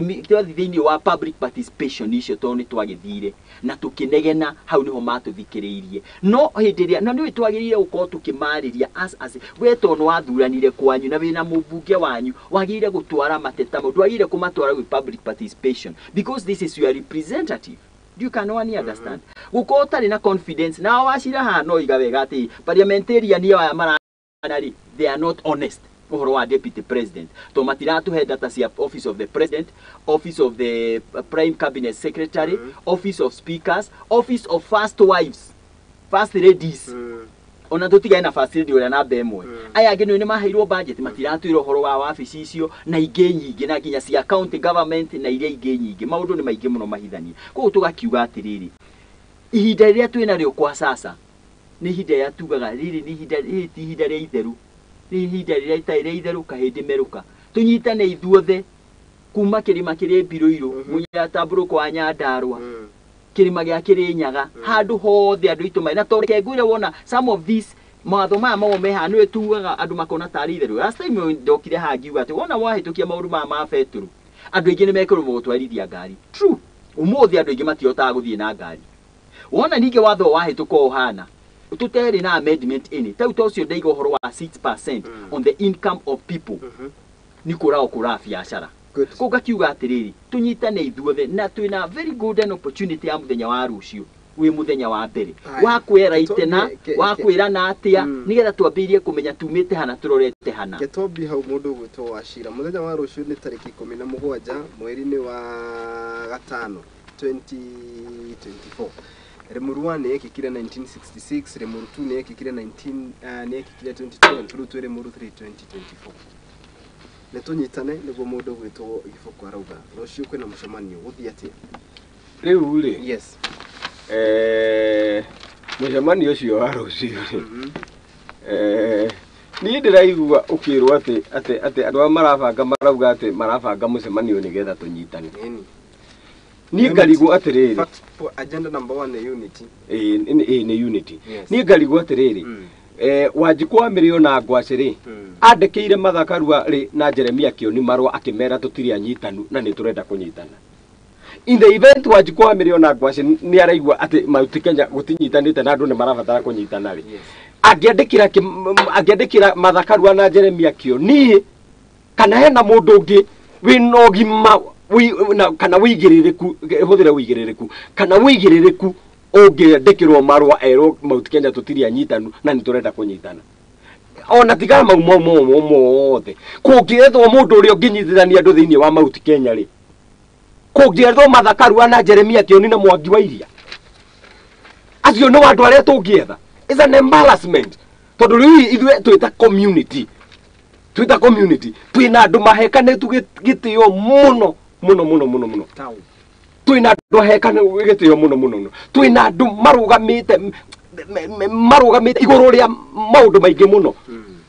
thĩinĩ wa public participation icio, tondũ nĩ twagĩthire na tũkĩnegena hau nĩho matũthikĩrĩirie. No hĩndĩ ĩrĩa na nĩũĩ twagĩrĩire gũkorwo tũkĩmarĩria as we tondũ nĩ wathuranire kwanyu na wĩna mũmbunge wanyu, wagĩrĩire gũtwara mateta mau, ndwagĩrĩire kũmatwara gwĩ public participation because this is your representative. You can only understand gũkorwo ũtarĩ na confidence na wacira haha, no iga wega atĩ parliamentarian aya mara rĩ, they are not honest ũhoro wa deputy president, to matiratũhe data cia office of the president, office of the prime cabinet secretary, office of speakers, office of first wives, first ladies. Ona tũtigane na first lady ũrĩa namba ĩmwe, aya angĩ nĩ maheirwo budget, matiratwĩra ũhoro wa wabici icio na ingĩ nyingĩ, na nginya cia county government na iria ingĩ nyingĩ. Maũndũ nĩ maingĩ mũno mahithanie. Koguo tũgakiuga atĩrĩrĩ, ihinda rĩrĩa twĩnarĩo kwa sasa nĩ ihinda rĩrĩa tugaga rĩrĩ nĩ ihinda, rĩrĩ ti ihinda rĩa itherũ, nĩ ihinda rĩrĩa rĩtarĩ rĩa itherũ kahĩndĩ merũka. Tũnyitane ithuothe kuma kĩrĩma kĩrĩ Mbirũirũ, mũnyatambũrũko wa Nyandarũa, kĩrĩma gĩa Kĩrĩnyaga, handũ hothe andũ aitũ marĩ na tondũ reke ngwĩre, wona some of these mawatho maya mamo me haha nĩwe tugaga andũ makona tarĩ itherũ. Last time ndokire haha ngiuga atĩ wona wahĩtũkia maũndũ maya ma betũrũ, andũ aingĩ nĩ mekũremwo gũtwarithia ngari. True, ũmũthĩ andũ aingĩ matihotaga gũthiĩ na ngari. Wona ningĩ watho wahĩtũka ũhana tũterĩ na amendment ĩnĩ tau ta ũcio ndaiga ũhoro wa 6% on the income of people, nĩ kũraga kũraga biacara. Koguo ngakiuga atĩrĩrĩ, tũnyitane ithuothe na twĩna very golden opportunity ya mũthenya wa rũciũ wĩ mũthenya wa mbere wa kwĩra itena wa kwĩrana atĩa, nĩgetha twambĩrĩrie kũmenya tumĩte hana tũrorete hana. Gĩtombi hau mũndũ ũgwĩtwo Wachira, mũthenya wa rũciũ nĩ tarĩki 17 mweri-inĩ wa gatano 2024. Limuru 1 nĩ yekĩkire 1966, Limuru 2 nĩ yekĩkire 19 nĩ yekĩkire 2012, rĩu twĩ Limuru 3 2024. Nĩ tũnyitane nĩguo mũndũ ũgwĩtwo Gĩboko arauga. Rũciũ kwĩna mũcemanio, gũthiĩ atĩa? Rĩu rĩ, Yes. Mũcemanio ũcio wa rũciũ rĩ, niĩ ndĩraigua ũkĩrwo atĩ atĩ atĩ andũ arĩa marabanga marauga atĩ marabanga mũcemanio nĩgetha tũnyitane. Nini? Niĩ ngarigwo atĩrĩrĩ, Fact, for agenda number 1 nĩ unity. Ĩĩ, nĩ unity. Yes. Niĩ ngarigwo atĩrĩrĩ, Wanjikũ wa Mĩrĩo na Ngwacĩ rĩ, andĩkĩire Martha Karua rĩ na Jeremia Kĩoni marũa akĩmera tũtirĩ anyitanu na nĩ tũrenda kũnyitana. In the event Wanjikũ wa Mĩrĩo na Ngwacĩ nĩ araigua atĩ Mount Kenya gũtinyitanĩte na andũ nĩ marabatara kũnyitana rĩ, angĩandĩkĩra Martha Karua na Jeremia Kĩoni, kana hena mũndũ ũngĩ wĩna ũgima kana wĩigĩrĩrĩku, hũthĩre wĩigĩrĩrĩku, kana wĩigĩrĩrĩku ũngĩandĩkĩrwo marũa erwo Mount Kenya tũtirĩ anyitanu na nĩ tũrenda kũnyitana. Ona tiga mau mau mau mothe, kũngĩethwo mũndũ ũrĩa ũngĩnyitithania andũ thĩinĩ wa Mount Kenya rĩ, kũngĩethwo Martha Karua na Jeremia Kĩoni na Mwangi wa Iria, acio nĩ andũ arĩa tũngĩetha. Is an embarrassment, tondũ rĩu ithuĩ twĩta community, twĩta community twĩna andũ mahekanĩtu gĩtĩo mũno mũno mũno mũno mũno. Twĩna andũ ahekanu gĩtĩo mũno mũno mũno, twĩna andũ marũgamĩte marũgamĩte igũrũ rĩa maũndũ maingĩ mũno,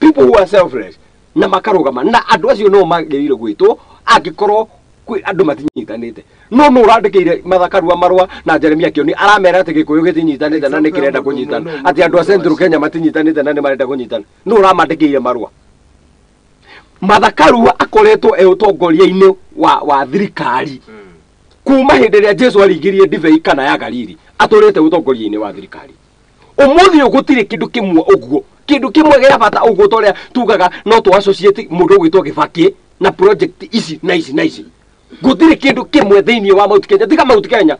people who are selfless na makarũgama, na andũ acio no magĩrĩire gwĩtwo angĩkorwo kwĩ andũ matinyitanĩte. No nũ ũrandĩkĩire Martha Karua marũa na Jeremia Kĩoni aramera atĩ Gĩkũyũ gĩtinyitanĩte na nĩ kĩrenda kũnyitana, atĩ andũ a Central Kenya matinyitanĩte na nĩ marenda kũnyitana? Nũ ũramandĩkĩire marũa? Martha Karua akoretwo e ũtongoria-inĩ wa thirikari kuma hĩndĩ ĩrĩa Jesu aringirie ndibei kana ya Galili, atũrĩte ũtongoria-inĩ wa thirikari. Ũmũthĩ ũyũ gũtirĩ kĩndũ kĩmwe ũguo, kĩndũ kĩmwe gĩa bata ũguo ta ũrĩa tugaga no tũ associate mũndũ ũgwĩtwo Kibaki na project ici na ici na ici. Gũtirĩ kĩndũ kĩmwe thĩinĩ wa Mount Kenya, tiga Mount Kenya,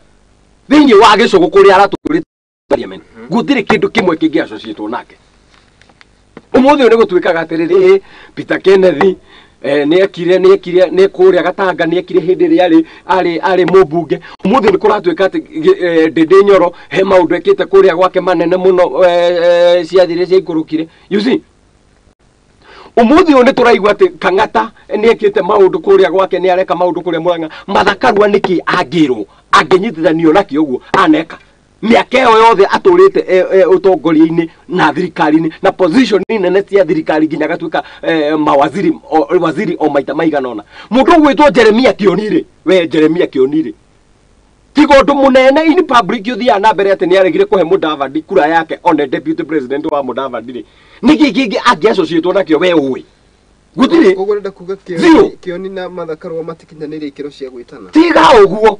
thĩinĩ wa gĩcũgũ kũrĩa aratũrĩte parliament, gũtirĩ kĩndũ kĩmwe kĩngĩ associate nake. Ũmũthĩ ũyũ nĩ gũtuĩkaga atĩrĩrĩ, Peter Kenneth nĩekire nĩ kũrĩa Gatanga, nĩekire hĩndĩ ĩrĩa arĩ mũmbunge. Ũmũthĩ nĩ kũratuĩka atĩ Ndĩndĩ Nyoro he maũndũ ekĩte kũrĩa gwake manene mũno, ciathire ciaikũrũkire. You see, Umuthi uyu ni turaigua ati Kang'ata ni ekite maundu kuria gwake, ni areka maundu kuria Murang'a. Martha Karua niki angirwo anginyitithanio nakio uguo aneka miaka ĩyo yothe atũrĩte ũtongoria-inĩ na thirikari-inĩ na position nene cia thirikari nginya agatuĩka mawaziri waziri o maita maigana ũna. Mũndũ ũgwĩtwo Jeremia Kioni rĩ, we Jeremia Kioni rĩ, tiga ũndũ mũnene in public ũthiaga na mbere atĩ nĩ aregire kũhe Mudavadi kura yake one deputy president wa Mudavadi rĩ, nĩkĩ kĩngĩ angĩassociatwo nakĩo we ũĩ? Gũtirĩ. Koguo ũrenda kuga Kioni na Martha Karua matikinyanĩirie ikĩro cia gwĩtana? Tiga ũguo.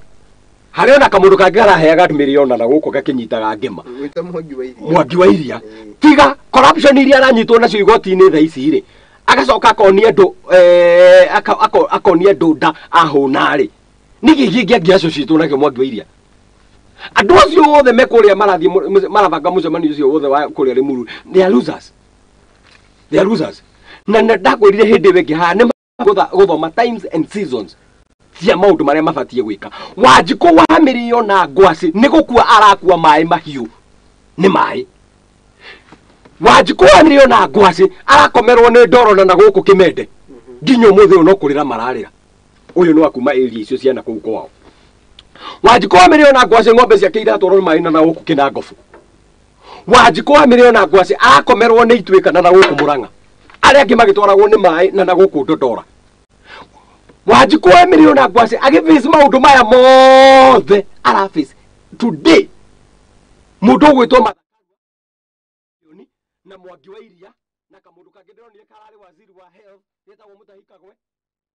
Harĩ ona kamũndũ kangĩ karaheaga miriona na gũkũ gakĩnyitaga ngĩma. Gwĩta Mwangi wa Iria. Mwangi wa Iria. Tiga corruption iria aranyitwo nacio igoti-inĩ thaa ici rĩ, agacoka akonia andũ akonia andũ nda ahũna rĩ, nĩkĩ kĩngĩ angĩassociatwo nakĩo Mwangi wa Iria? Andũ acio othe me kũrĩa marathiĩ marabanga mũcemanio ũcio wothe wa kũrĩa Limuru, they are losers. They are losers. Na ndakwĩrire hĩndĩ ĩyo ĩngĩ haha nĩ gũthoma times and seasons cia maũndũ marĩa mabatiĩ gwĩka. Wanjikũ wa Mĩrĩo na Ngwacĩ nĩ gũkua arakua maĩ mahiũ nĩ maĩ. Wanjikũ wa Mĩrĩo na Ngwacĩ arakomerwo nĩ ndoro na gũkũ Kĩmende nginya ũmũthĩ ũyũ no kũrĩra mararĩra. Ũyũ nĩ wa kuma area icio ciana kũu kwao. Wanjikũ wa Mĩrĩo na Ngwacĩ ng'ombe ciake iratwarwo nĩ maĩ na gũkũ Kĩnangobu. Wanjikũ wa Mĩrĩo na Ngwacĩ arakomerwo nĩ Ituĩka na gũkũ Mũrang'a. Arĩa angĩ magĩtwaragwo nĩ maĩ na gũkũ Ndondora. Wanjikũ wa Mĩrĩo na Ngwacĩ agĩface maũndũ maya mothe araface today. Mũndũ ũgwĩtwo na Mwangi wa Iria na kamũndũ kangĩ ndĩronire kararĩ waziri wa health getagwo Mutahi Kagwe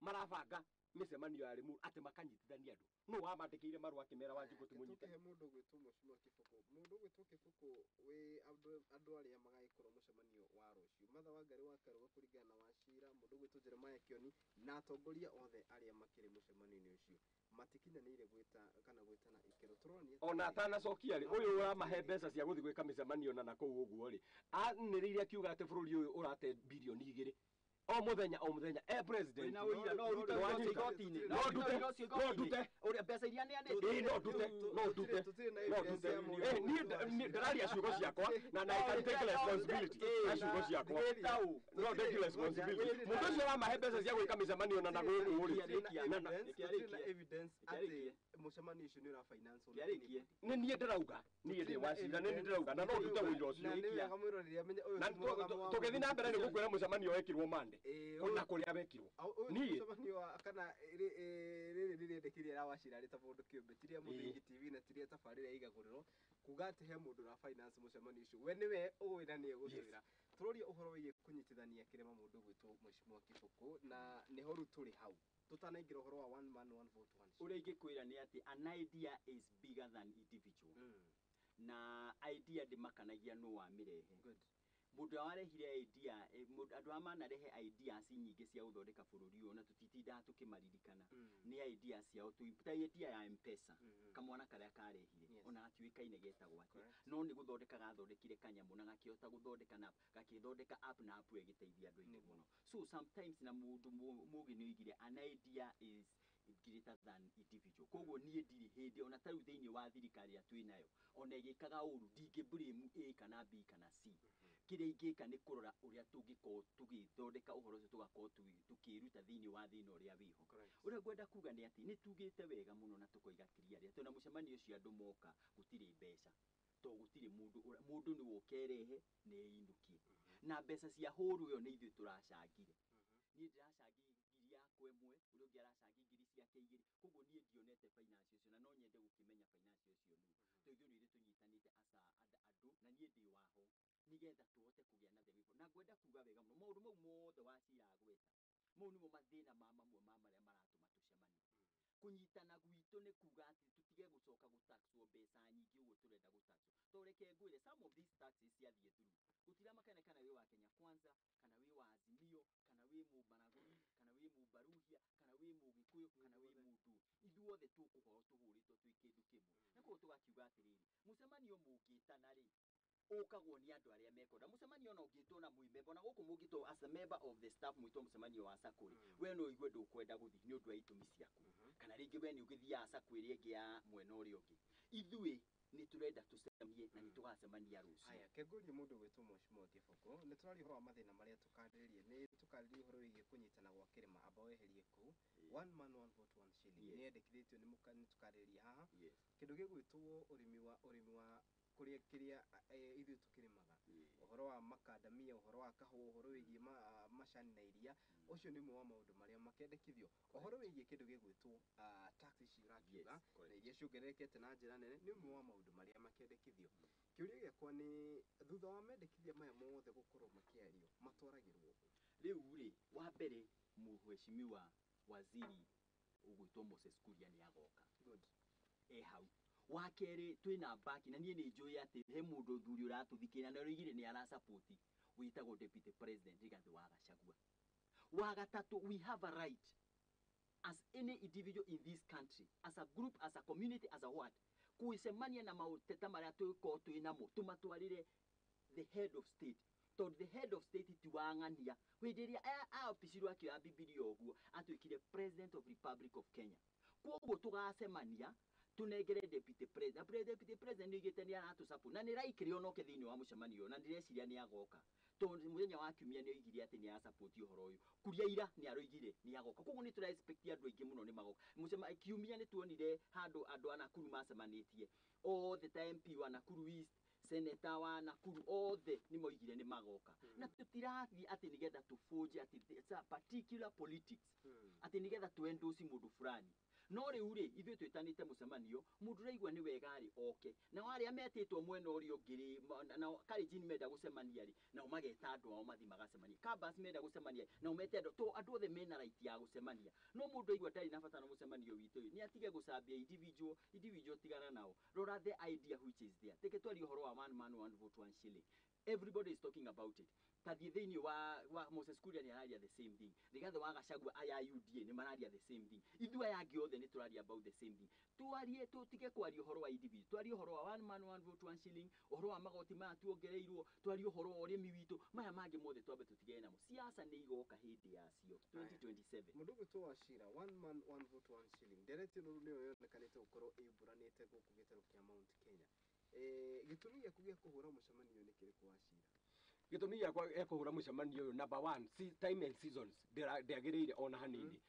marabanga mĩcemanio ya Limuru atĩ makanyitithania andũ. Nũ wamandĩkĩire marũa akĩmera Wanjikũ ti mũnyite? Mũndũ ũgwĩtwo Mheshimiwa Kĩbũkũ, mũndũ ũgwĩtwo Kĩbũkũ wĩ andũ arĩa magagĩkorwo mũcemanio wa rũciũ, Martha Wangari wa Karua kũringana na Wachira, mũndũ ũgwĩtwo Jeremiah Kioni na atongoria othe arĩa makĩrĩ mũcemanio-inĩ ũcio matikinyanĩire gwĩta kana gwĩtana ikĩro. Tũronania ona atanacokia rĩ, ũyũ ũramahe mbeca cia gũthiĩ gwĩka mĩcemanio na nakũu ũguo rĩ, anĩrĩire akiuga atĩ bũrũri ũyũ ũrate birioni 2 o mũthenya o mũthenya. E president no ndute no ndute ũrĩa mbeca iria nĩandĩte no ndute no ndute no ndute. Niĩ ndĩraria ciugo ciakwa na I can take responsibility na ciugo ciakwa, no take responsibility. Mũndũ ũcio ũramahe mbeca cia gwĩka mĩcemanio na gũkũ rĩ, na evidence atĩ mũcemanio ũcio nĩ ũra finance. Nĩ niĩ ndĩrauga, niĩ ndĩ Wachira, nĩ niĩ ndĩrauga na no ndute ũira ũcio. Na tũgĩthiĩ na mbere nĩ gũkwĩra mũcemanio wekirwo Monday na kũrĩa wekirwo. Niĩ mũcemanio wa kana rĩrĩ rĩrĩendekire ra Wachira rĩ ta mũndũ kĩũmbe, ti rĩa Mũthingi TV na ti rĩa tabarĩra ya Igagũrĩro, kuga atĩ he mũndũ ũra finance mũcemanio ũcio, we nĩwe ũĩ na nĩwe gũtwĩra. Tũroria ũhoro wĩgiĩ kũnyitithania kĩrĩma mũndũ ũgwĩtwo Mheshimiwa Kĩbũkũ, na nĩho rĩu tũrĩ hau tũtanaingĩra ũhoro wa one man one vote one share. Ũrĩa ingĩkwĩra nĩ atĩ an idea is bigger than individual. Na idea ndĩmakanagia nũ wamĩrehe. Mũndũ ũrĩa warehire idea, andũ arĩa manarehe ideas nyingĩ cia gũthondeka bũrũri ũyũ na tũtitindaga tũkĩmaririkana nĩ ideas ciao, ta idea ya M-Pesa, kamwana karĩa karehire ona gatiũĩkaine getagwo atĩa, no nĩ gũthondeka gathondekire kanyamũ na gakĩhota gũthondeka na gakĩthondeka app na app ĩyo ĩgĩteithia andũ aingĩ mũno. So sometimes na mũndũ mũgĩ nĩ oigire an idea is greater than individual. Koguo niĩ ndirĩ hĩndĩ ona ta rĩu thĩinĩ wa thirikari ĩrĩa twĩ nayo ona ĩgĩkaga ũru ndingĩ blame A kana B kana C. Kĩrĩa ingĩka nĩ kũrora ũrĩa tũngĩkorwo tũgĩthondeka ũhoro ũcio, tũgakorwo tũkĩruta thĩinĩ wa thĩna ũrĩa wĩho. Ũrĩa ngwenda kuga nĩ atĩ nĩ tugĩte wega mũno na tũkoiga clearly atĩ ona mũcemanio ũcio andũ moka gũtirĩ mbeca, tondũ gũtirĩ mũndũ, mũndũ nĩ woke erehe na einũkie, na mbeca cia hũru ĩyo nĩ ithuĩ tũracangire. Niĩ ndĩracangi ngiri yakwa ĩmwe, ũrĩa ũngĩ aracangi ngiri ciake igĩrĩ, koguo niĩ ndionete finance ũcio na no nyende gũkĩmenya finance ũcio nũ, tondũ ithuĩ nĩ ithuĩ tũnyitanĩte asa andũ na niĩ ndĩ waho nĩgetha tũhote kũgĩa na the way. Na ngwenda kuga wega mũno maũndũ mau mothe Wachira agweta mau nĩmo mathĩna ma mamwe ma marĩa maratũma tũcemanie. Kũnyitana gwitũ nĩ kuga atĩ tũtige gũcoka gũtaxwo mbeca nyingĩ ũguo tũrenda gũtaxwo. Tondũ reke ngwĩre some of these taxes ciathiĩ through gũtiramakania kana wĩ wa Kenya Kwanza, kana wĩ wa Azimio, kana wĩ Mũbaragũri, kana wĩ Mũbaruhia, kana wĩ Mũgĩkũyũ, kana wĩ mũndũ, ithuothe tũkũhorwo tũhũrĩtwo twĩ kĩndũ kĩmwe. Na koguo tũgakiuga atĩrĩrĩ, mũcemanio mũngĩtana rĩ, ũkagwo nĩ andũ arĩa mekwenda mũcemanio. Ona ũngĩtwo na mwĩ member, ona gũkũ mũngĩtwo as a member of the staff mwĩtwo mũcemanio wa SACCO rĩ, we no ũigue ndũkwenda gũthiĩ nĩ ũndũ wa itũmi ciaku, kana rĩngĩ we nĩ ũgĩthiaga SACCO ĩrĩa ĩngĩ ya mwena ũrĩa ũngĩ. Ithuĩ Nĩ tũrenda tũcemanie na nĩ tũgacemania rũciũ. Haya, kengorie mũndũ gwĩtwo Mheshimiwa Kĩboko, nĩ tũraria ũhoro wa mathĩna marĩa tũkarĩrĩria, nĩ tũkarĩrĩria ũhoro wĩgiĩ kũnyitana gwa kĩrĩma, amba weherie kũu. One man one vote one shilling nĩ yendekithĩtio nĩ nĩ tũkarĩrĩria haha. Kĩndũ gĩgwĩtwo ũrĩmi wa kũrĩa kĩrĩa ithuĩ tũkĩrĩmaga, ũhoro wa makandamia, ũhoro wa kahũa, ũhoro wĩgiĩ macani na iria, ũcio nĩ ũmwe wa maũndũ marĩa makendekithio. Ũhoro wĩgiĩ kĩndũ gĩgwĩtwo tax ici ũrakiuga na iria ciongererekete na njĩra nene nĩ ũmwe wa maũndũ marĩa makendekithio. Kĩũria gĩakwa nĩ, thutha wa mendekithia maya mothe gũkorwo makĩario, matwaragĩrwo kũ? Rĩu rĩ, wa mbere, mheshimiwa waziri ũgwĩtwo Moses Kuria nĩ agoka. E hau. Wa kerĩ, twĩna baki na niĩ nĩ njũĩ atĩ he mũndũ thuri ũratũthikĩrĩria na ũroigire nĩ arasapoti, wĩtagwo Deputy President Rigathĩ wa Gachagua. Wa gatatũ, we have a right as any individual in this country, as a group, as a community, as a what, gwĩcemania na maũteta marĩa twĩkorwo twĩ namo, tũmatwarĩre the head of state, tondũ the head of state ti wang'ania. Hĩndĩ ĩrĩa aopicirwo akĩoya Bibilia ũguo, atuĩkire President of Republic of Kenya. Koguo tũgacemania tunengere deputy president, na deputy president nĩ oigĩte nĩ aratũsupport na nĩ raikĩrĩ onoke thĩinĩ wa mũcemanio ũyũ, na ndĩreciria nĩ agoka, tondũ mũthenya wa kiumia nĩ oigire atĩ nĩ arasupport ũhoro ũyũ. Kuria ira nĩ aroigire nĩ agoka. Koguo nĩ tũra expect andũ aingĩ mũno nĩ magoka. Kiumia nĩ tuonire handũ andũ a Nakuru macemanĩtie othe, ta MP wa Nakuru East, senator wa Nakuru, othe nĩ moigire nĩ magoka. Na tũtirathiĩ atĩ nĩgetha tũbũnje atĩ it's a particular politics, atĩ nĩgetha tũendorse mũndũ fulani. No rĩu rĩ, ithuĩ twĩtanĩte mũcemanio, mũndũ ũraigua nĩ wega rĩ, oke. Nao arĩa metĩtwo mwena ũrĩa ũngĩ rĩ, nao Kalenjin menda gũcemania rĩ, nao mageta andũ ao mathi magacemania. Kambas menda gũcemania, nao mete andũ to andũ othe mena right ya gũcemania. No mũndũ aigua ndarĩ na bata na mũcemanio witũ rĩ, nĩ atige gũcambia individual. Individual tigana nao, rora the idea which is there. Teke twarie ũhoro wa one man one vote one shilling, everybody is talking about it. Tathiĩ thĩinĩ wa Moses Kuria nĩ araria the same thing, Rigathĩ wa Gachagua, aya UDA nĩ mararia the same thing, ithuĩ aya angĩ othe nĩ tũraria about the same thing. Twarie, tũtige kwaria ũhoro wa individual, twarie ũhoro wa one man one vote one shilling, ũhoro wa magoti maya tuongereirwo, twarie ũhoro wa ũrĩmi witũ. Maya mangĩ mothe twambe tũtigane namo, siasa nĩ igoka hĩndĩ yacio 2027. Mũndũ ũgwĩtwo Wachira, one man one vote one shilling, ndereti ĩno nĩyo yonekanĩte gũkorwo ĩumbũranĩte gũkũ gĩtarũ kĩa Mount Kenya. Gĩtũmi gĩaku gĩa kũhũra mũcemanio nĩ kĩrĩkũ, Wachira? Gĩtũmi gĩakwa gĩa kũhũra mũcemanio ũyũ, number one, time and seasons ndĩagĩrĩire ona hanini.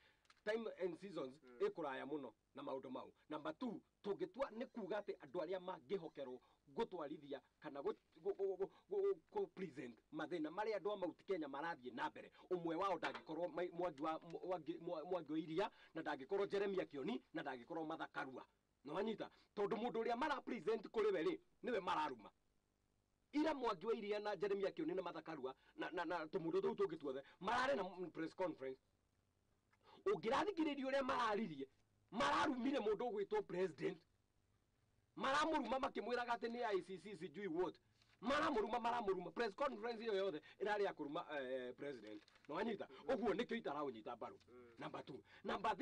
Time and seasons ĩkũraya mũno na maũndũ mau. Number two, tũngĩtua nĩ kuga atĩ andũ arĩa mangĩhokerwo gũtwarithia kana gũ present mathĩna marĩa andũ a Mount Kenya marathiĩ na mbere, ũmwe wao ndangĩkorwo Mwangi wa Iria, na ndangĩkorwo Jeremia Kioni, na ndangĩkorwo Martha Karua. Nĩwanyita? Tondũ mũndũ ũrĩa mara present kũrĩ we rĩ, nĩwe mararuma. Ira Mwangi wa Iria na Jeremia Kioni na Martha Karua na tũmũndũ tũu tũngĩ tuothe mararĩ na press conference. Ũngĩrathikĩrĩria ũrĩa mararirie, mararumire mũndũ ũgwĩtwo president, maramũruma makĩmwĩraga atĩ nĩ ICC sijui what, maramũruma, maramũruma. Press conference ĩyo yothe ĩrarĩ ya kũruma president. Nĩwanyita? Ũguo nĩkĩo itaraũnyita mbaru, number two. Number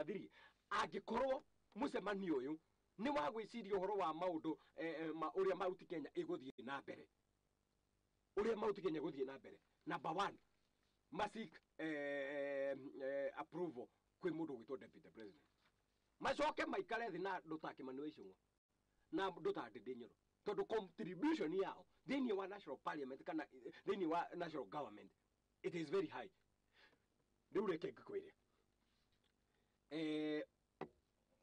three, angĩkorwo mũcemanio ũyũ nĩ wa gwĩciria ũhoro wa maũndũ ma ũrĩa Mount Kenya ĩgũthiĩ na mbere, ũrĩa Mount Kenya ĩgũthiĩ na mbere, number one, maseek approval kwĩ mũndũ ũgwĩtwo deputy president, macoke maikare thĩ na andũ ta Kĩmani wa Ichung'wa na andũ ta Ndindi Nyoro, tondũ contribution yao thĩinĩ wa national parliament kana thĩinĩ wa national government, it is very high. Rĩu reke ngĩkwĩre,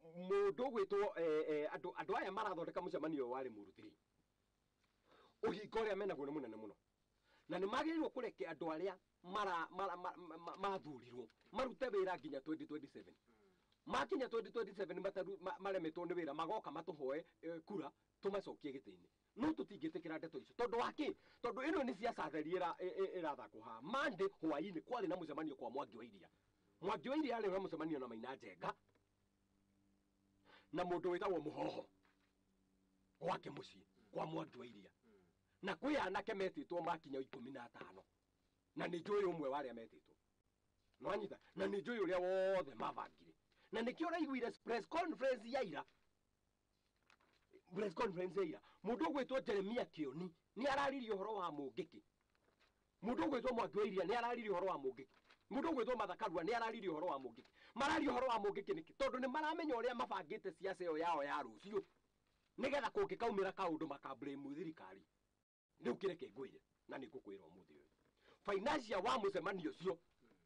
mũndũ ũgwĩtwo andũ aya marathondeka mũcemanio ũyũ wa Limuru 3, ũhinga ũrĩa menaguo nĩ mũnene mũno, na nĩ magĩrĩirwo kũreke andũ arĩa mathurirwo marute wĩra nginya 2027. Makinya 2027 maremetwo nĩ wĩra, magoka matũhoe kura tũmacokie gĩtĩ-inĩ. No tũtingĩtĩkĩra ndeto icio. Tondũ wa kĩ? Tondũ ĩno nĩ ciaca theri ĩrathakwo haha. Monday hwaĩ-inĩ kwarĩ na mũcemanio kwa Mwangi wa Iria. Mwangi wa Iria arĩ na mũcemanio na Maina Njenga na mũndũ wĩtagwo Mũhoho gwake mũciĩ kwa Mwangi wa Iria, na kwĩ anake metĩtwo makinya 15, na nĩ njũĩ ũmwe wa arĩa metĩtwo. Nĩwanyita? Na nĩ njũĩ ũrĩa wothe mabangire, na nĩkĩo ũraiguire press conference ya ira. Press conference ya ira, mũndũ ũgwĩtwo Jeremia Kioni nĩ araririe ũhoro wa Mũngĩkĩ, mũndũ ũgwĩtwo Mwangi wa Iria nĩ araririe ũhoro wa Mũngĩkĩ, mũndũ ũgwĩtwo Martha Karua nĩ araririe ũhoro wa Mũngĩkĩ. Mararia ũhoro wa Mũngĩkĩ nĩkĩ? Tondũ nĩ maramenya ũrĩa mabangĩte ciaca ĩyo yao ya rũciũ. Nĩgetha kũngĩkaumĩra kaũndũ makablame thirikari. Rĩu kĩreke ngwĩre na nĩ ngũkwĩra ũmũthĩ ũyũ. Financier wa mũcemanio ũcio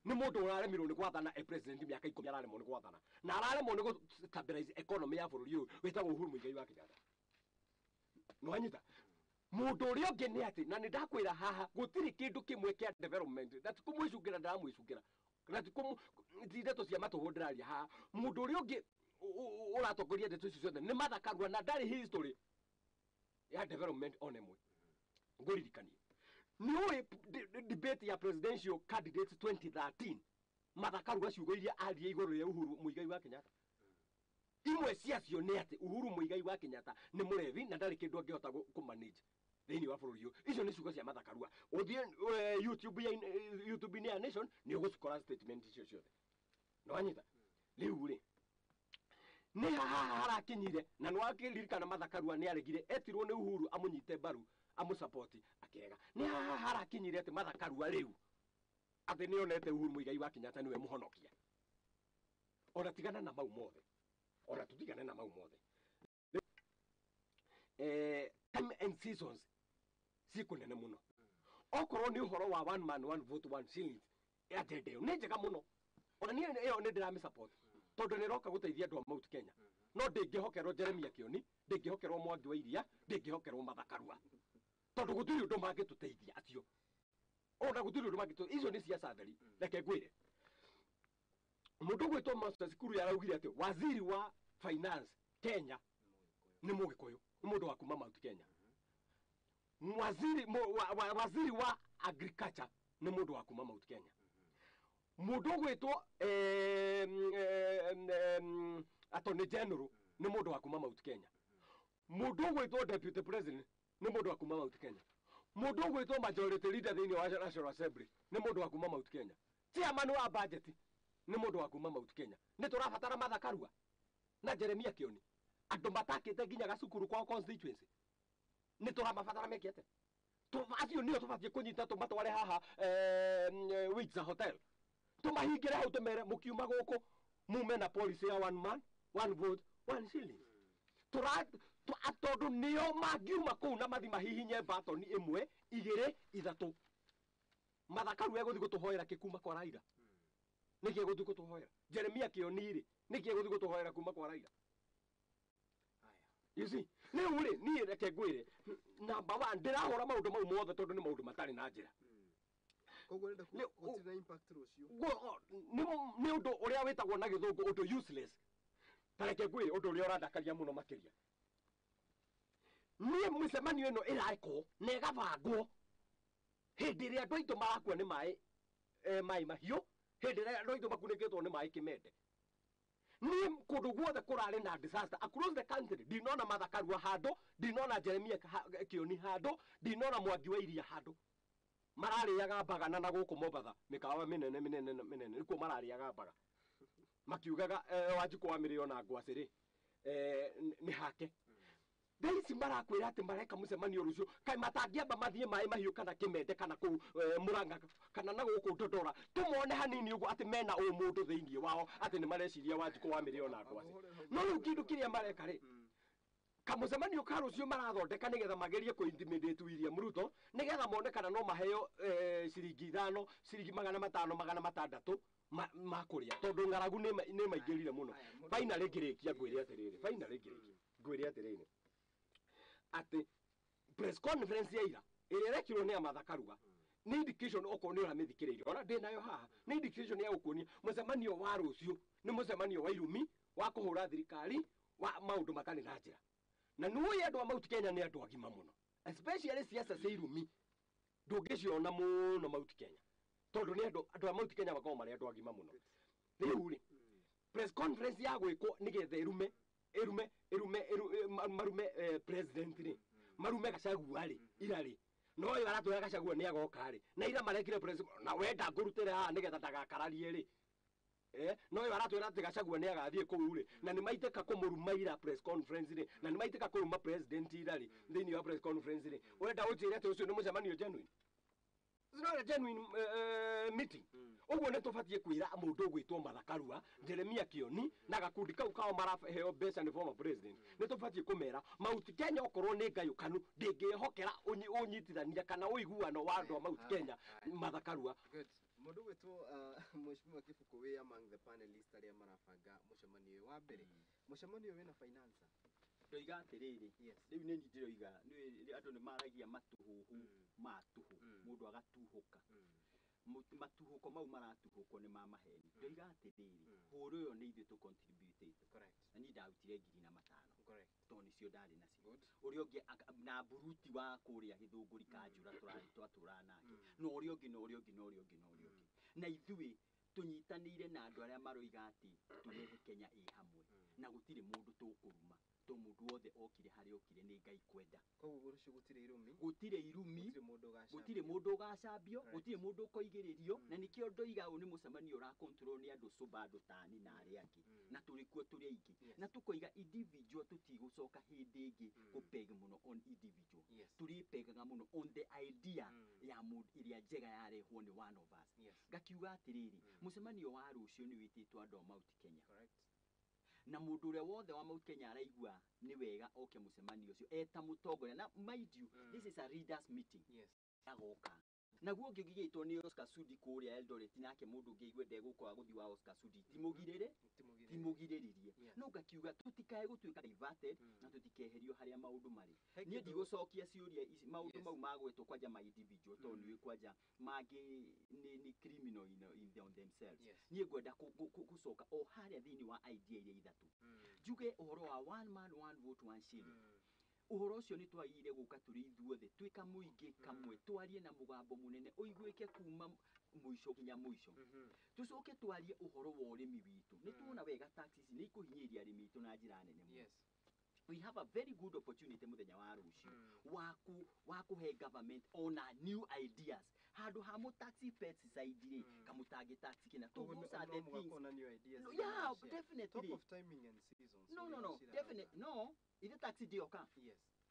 nĩ mũndũ ũraremirwo nĩ gwathana e president mĩaka 10 araremwo nĩ gwathana na araremwo nĩ gũ stabilize economy ya bũrũri ũyũ wĩtagwo Uhuru Muigai wa Kenyatta. Nĩwanyita? Mũndũ ũrĩa ũngĩ nĩ atĩ na nĩ ndakwĩra haha gũtirĩ kĩndũ kĩmwe kĩa development na ti kũmwĩcungĩra ndĩramwĩcungĩra na ti ti ndeto cia matũhũ ndĩraria haha. Mũndũ ũrĩa ũngĩ ũratongoria ndeto icio ciothe nĩ Martha Karua na ndarĩ history ya development ona ĩmwe. Ngũririkanie nĩ ũĩ debate ya presidential candidates 2013 Martha Karua ciugo iria aririe igũrũ rĩa Uhuru Muigai wa Kenyatta. Imwe ciacio nĩ atĩ Uhuru Muigai wa Kenyatta nĩ mũrevi na ndarĩ kĩndũ angĩhota kũ manage thĩinĩ wa bũrũri ũyũ. Icio nĩ ciugo cia Martha Karua. Ũthiĩ YouTube ya YouTube-inĩ ya Nation nĩ ũgũcikora statement icio ciothe. Nĩwanyita? Rĩu rĩ nĩ haha harakinyire na nĩ wakĩririkana Martha Karua nĩ aregire etirwo nĩ Uhuru amũnyite mbaru amũsupport akĩrega. Nĩ haha harakinyire atĩ Martha Karua rĩu atĩ nĩ onete Uhuru Muigai wa Kenyatta nĩwe mũhonokia. Ona tigana na mau mothe. Ona tutigane na mau mothe. Time and seasons ciĩ kũnene mũno. Okorwo nĩ ũhoro wa one man one vote one shillings agenda ĩyo nĩ njega mũno. Ona niĩ ĩyo nĩ ndĩramĩ support tondũ nĩ ĩroka gũteithia andũ a Mount Kenya. No ndĩngĩhokerwo Jeremia Kioni, ndĩngĩhokerwo Mwangi wa Iria, ndĩngĩhokerwo Martha Karua. Tondũ gũtirĩ ũndũ mangĩtũteithia acio. Ona gũtirĩ ũndũ mangĩtũ icio nĩ siasa theri. Reke ngwĩre. Mũndũ ũgwĩtwo Moses Kuria araugire atĩ waziri wa finance Kenya nĩ Mũgĩkũyũ, nĩ mũndũ wa kuma Mount Kenya. Waziri wa agriculture nĩ mũndũ wa kuma Mount Kenya. Mũndũ ũgwĩtwo Attorney General nĩ mũndũ wa kuma Mount Kenya. Mũndũ ũgwĩtwo Deputy President nĩ mũndũ wa kuma Mount Kenya. Mũndũ ũgwĩtwo Majority Leader thĩinĩ wa National Assembly nĩ mũndũ wa kuma Mount Kenya. Chairman wa budget nĩ mũndũ wa kuma Mount Kenya. Nĩ tũrabatara Martha Karua na Jeremia Kioni andũ matakĩte nginya gacukuru kwao constituency. Nĩ tũramabatara meke atĩa? Acio nĩo tũbatiĩ kũnyita tũmatware haha Windsor Hotel. Tũmahingĩre hau tũmere mũkiuma gũkũ mume na policy ya one man one vote one shilling. Tondũ nĩo mangiuma kũu na mathi mahihinye batoni 1 2 3. Martha Karua egũthiĩ gũtũhoera kĩ kuma kwa Raila? Nĩkĩ egũthiĩ gũtũhoera? Jeremia Kioni rĩ nĩkĩ egũthiĩ gũtũhoera kuma kwa Raila? You see, rĩu rĩ niĩ reke ngwĩre number 1 ndĩrahũra maũndũ mau mothe tondũ nĩ maũndũ matarĩ na njĩra. Koguo ũrenda gũtirĩ na impact rũciũ. Nĩ ũndũ ũrĩa wĩtagwo na gĩthũngũ ũndũ useless. Ta reke ngwĩre ũndũ ũrĩa ũrandakaria mũno makĩria. Niĩ mĩcemanio ĩno ĩrekwo na ĩgabangwo hĩndĩ ĩrĩa andũ aitũ marakua nĩ maĩ maĩ mahiũ, hĩndĩ ĩrĩa andũ aitũ makunĩkĩtwo nĩ maĩ kĩmende. Niĩ kũndũ guothe kũrarĩ na disaster across the country ndinona Martha Karua handũ, ndinona Jeremia Kioni handũ, ndinona Mwangi wa Iria handũ. Mararĩaga mbaga na gũkũ Mombatha mĩkawa mĩnene mĩnene mĩnene nĩkuo mararĩaga mbaga. Makiugaga Wanjikũ wa mĩrĩo na ngwacĩ rĩ nĩ hake. Thaa ici marakwĩra atĩ mareka mũcemanio rũciũ kaĩ matangĩamba mathiĩ maĩ mahiũ kana kĩmende kana kũu Murang'a kana na gũkũ Ndondora tũmone hanini ũguo atĩ mena ũmũndũ thĩinĩ wao atĩ nĩ mareciria Wanjikũ wa mĩrĩo na ngwacĩ. No rĩu kĩndũ kĩrĩa mareka rĩ kamũcemanio ka rũciũ marathondeka nĩgetha magerie kũ intimidate William Ruto nĩgetha mone kana no maheo ciringi 5 ciringi 500 600 ma kũrĩa tondũ ng'aragu nĩ maingĩrire mũno. Finally ngĩrĩkia ngwĩre atĩrĩrĩ, finally ngĩrĩkia ngwĩre atĩrĩrĩ atĩ press conference ya ira ĩrĩa ĩrekirwo nĩ Martha Karua nĩ indication okorwo nĩ ũramĩthikĩrĩirie ona ndĩ nayo haha nĩ indication ya gũkuonia mũcemanio wa rũciũ nĩ mũcemanio wa irumi wa kũhũra thirikari wa maũndũ matarĩ na njĩra. Na nĩũĩ andũ a Mount Kenya nĩ andũ agima mũno especially siasa cia irumi ndũngĩciona mũno Mount Kenya tondũ nĩ andũ a Mount Kenya makoragwo marĩ andũ agima mũno. Rĩu rĩ press conference ya gwĩkwo nĩgetha ĩrume ĩrume ĩrume marume president rĩ marume Gachagua rĩ ira rĩ no ũyũ aratwĩra Gachagua nĩ agoka rĩ na ira marekire press na wenda ngũrutĩre haha nĩgetha ndagakararie rĩ no ũyũ aratwĩra atĩ Gachagua nĩ agathiĩ kũu rĩ na nĩ maitĩka kũmũruma ira press conference rĩ na nĩ maitĩka kũruma president ira rĩ thĩinĩ wa press conference rĩ wenda ũnjĩre atĩ ũcio nĩ mũcemanio genuine. It's not a genuine meeting. Ũguo nĩ tũbatiĩ kwĩra mũndũ ũgwĩtwo Martha Karua, Jeremia Kioni na gakundi kau kao maraheo mbeca nĩ former president, nĩ tũbatiĩ kũmera Mount Kenya okorwo nĩ ngayũkanu ndĩngĩhokera ũnyitithania kana ũiguano wa andũ a Mount Kenya Martha Karua. Good. Mũndũ gwĩtwo Mheshimiwa Kibuku wĩ among the panelists arĩa marabanga mũcemanio ũyũ wa mbere. Mũcemanio ũyũ wĩna financer. Ndoiga atĩrĩrĩ, Yes. rĩu nĩ niĩ ndĩroiga nĩ andũ nĩ maragia matũhũhũ ma tũhũ, mũndũ agatuhũka. Matuhũko mau maratuhũkwo nĩ ma maheni. Ndoiga atĩrĩrĩ, hũrũ ĩyo nĩ ithuĩ tũ contribute. Correct. Na niĩ ndarutire 5,000. Correct. Tondũ nĩcio ndarĩ nacio. Good. Ũrĩa ũngĩ na buruti wa kũrĩa Gĩthũngũri Kanjũra tũrarĩ twatũraga nake. Na ũrĩa ũngĩ na ũrĩa ũngĩ na ũrĩa ũngĩ na ũrĩa ũngĩ. Na ithuĩ tũnyitanĩire na andũ arĩa maroiga atĩ tũrehe Kenya ĩ hamwe. Na gũtirĩ mũndũ tũkũruma. To mũndũ wothe okire harĩa okire nĩ Ngai kwenda. Koguo rũciũ gũtirĩ irumi. Gũtirĩ irumi. Gũtirĩ mũndũ ũgacambio. Gũtirĩ mũndũ ũgacambio, Correct. gũtirĩ mũndũ ũkoigĩrĩrio, na nĩkĩo ndoiga ũyũ nĩ mũcemanio ũra control nĩ andũ sober, andũ tani na arĩa angĩ. Na tũrĩ kuo tũrĩ aingĩ. Yes. Na tũkoiga individual tũtigũcoka hĩndĩ ĩngĩ kũpeg mũno on individual. Yes. Tũrĩpegaga mũno on the idea ya mũndũ ĩrĩa njega yarehwo nĩ one of us. Yes. Ngakiuga atĩrĩrĩ, mũcemanio wa rũciũ nĩ wĩtĩtwo andũ a Mount Kenya. Correct. Na mũndũ ũrĩa wothe wa Mount Kenya araigua nĩ wega oke mũcemanio ũcio eta mũtongoria. Na mind you, this is a leaders meeting. Yes. Agoka. Naguo ũngĩ ũngĩgĩtwo nĩ Oscar Sudi kũrĩa Eldoret, nake mũndũ ũngĩ aigue ndegũkorwo gũthiĩ wa Oscar Sudi, timũgirĩre, timũgirĩrĩrie. Yes. No ngakiuga tũtikae gũtuĩka diverted na tũtikeherio harĩa maũndũ marĩ. He Niĩ kĩndũ- ndigũcokia ciũria ici, maũndũ Yes. mau magwetwo kwanja ma individual, tondũ nĩũĩ kwanja mangĩ nĩ criminal in on themselves. Yes. Niĩ ngwenda gũcoka o harĩa thĩinĩ wa idea iria ithatũ. Njuge ũhoro wa one man one vote one shilling. Ũhoro ũcio nĩ twagĩrĩire gũka tũrĩ ithuothe twĩ kamũingĩ kamwe, twarie na mũgambo mũnene ũiguĩke kuma mũico nginya mũico. Tũcoke twarie ũhoro wa ũrĩmi witũ. Nĩ tuona wega tax ici nĩ ikũhinyĩrĩria arĩmi aitũ na njĩra nene mũno. Yes. We have a very good opportunity mũthenya wa rũciũ wa kũhe government ona new ideas. Handũ ha mũ tax pesticide rĩ, kamũtangĩ tax kĩna. Koguo Those are no the mũgakorwo things. na new ideas No, iria yeah, mũrashare. definitely. Talk of timing and seasons. No, ũrĩa no, no, Wachira definitely. arauga. No, ithe tax ndĩoka.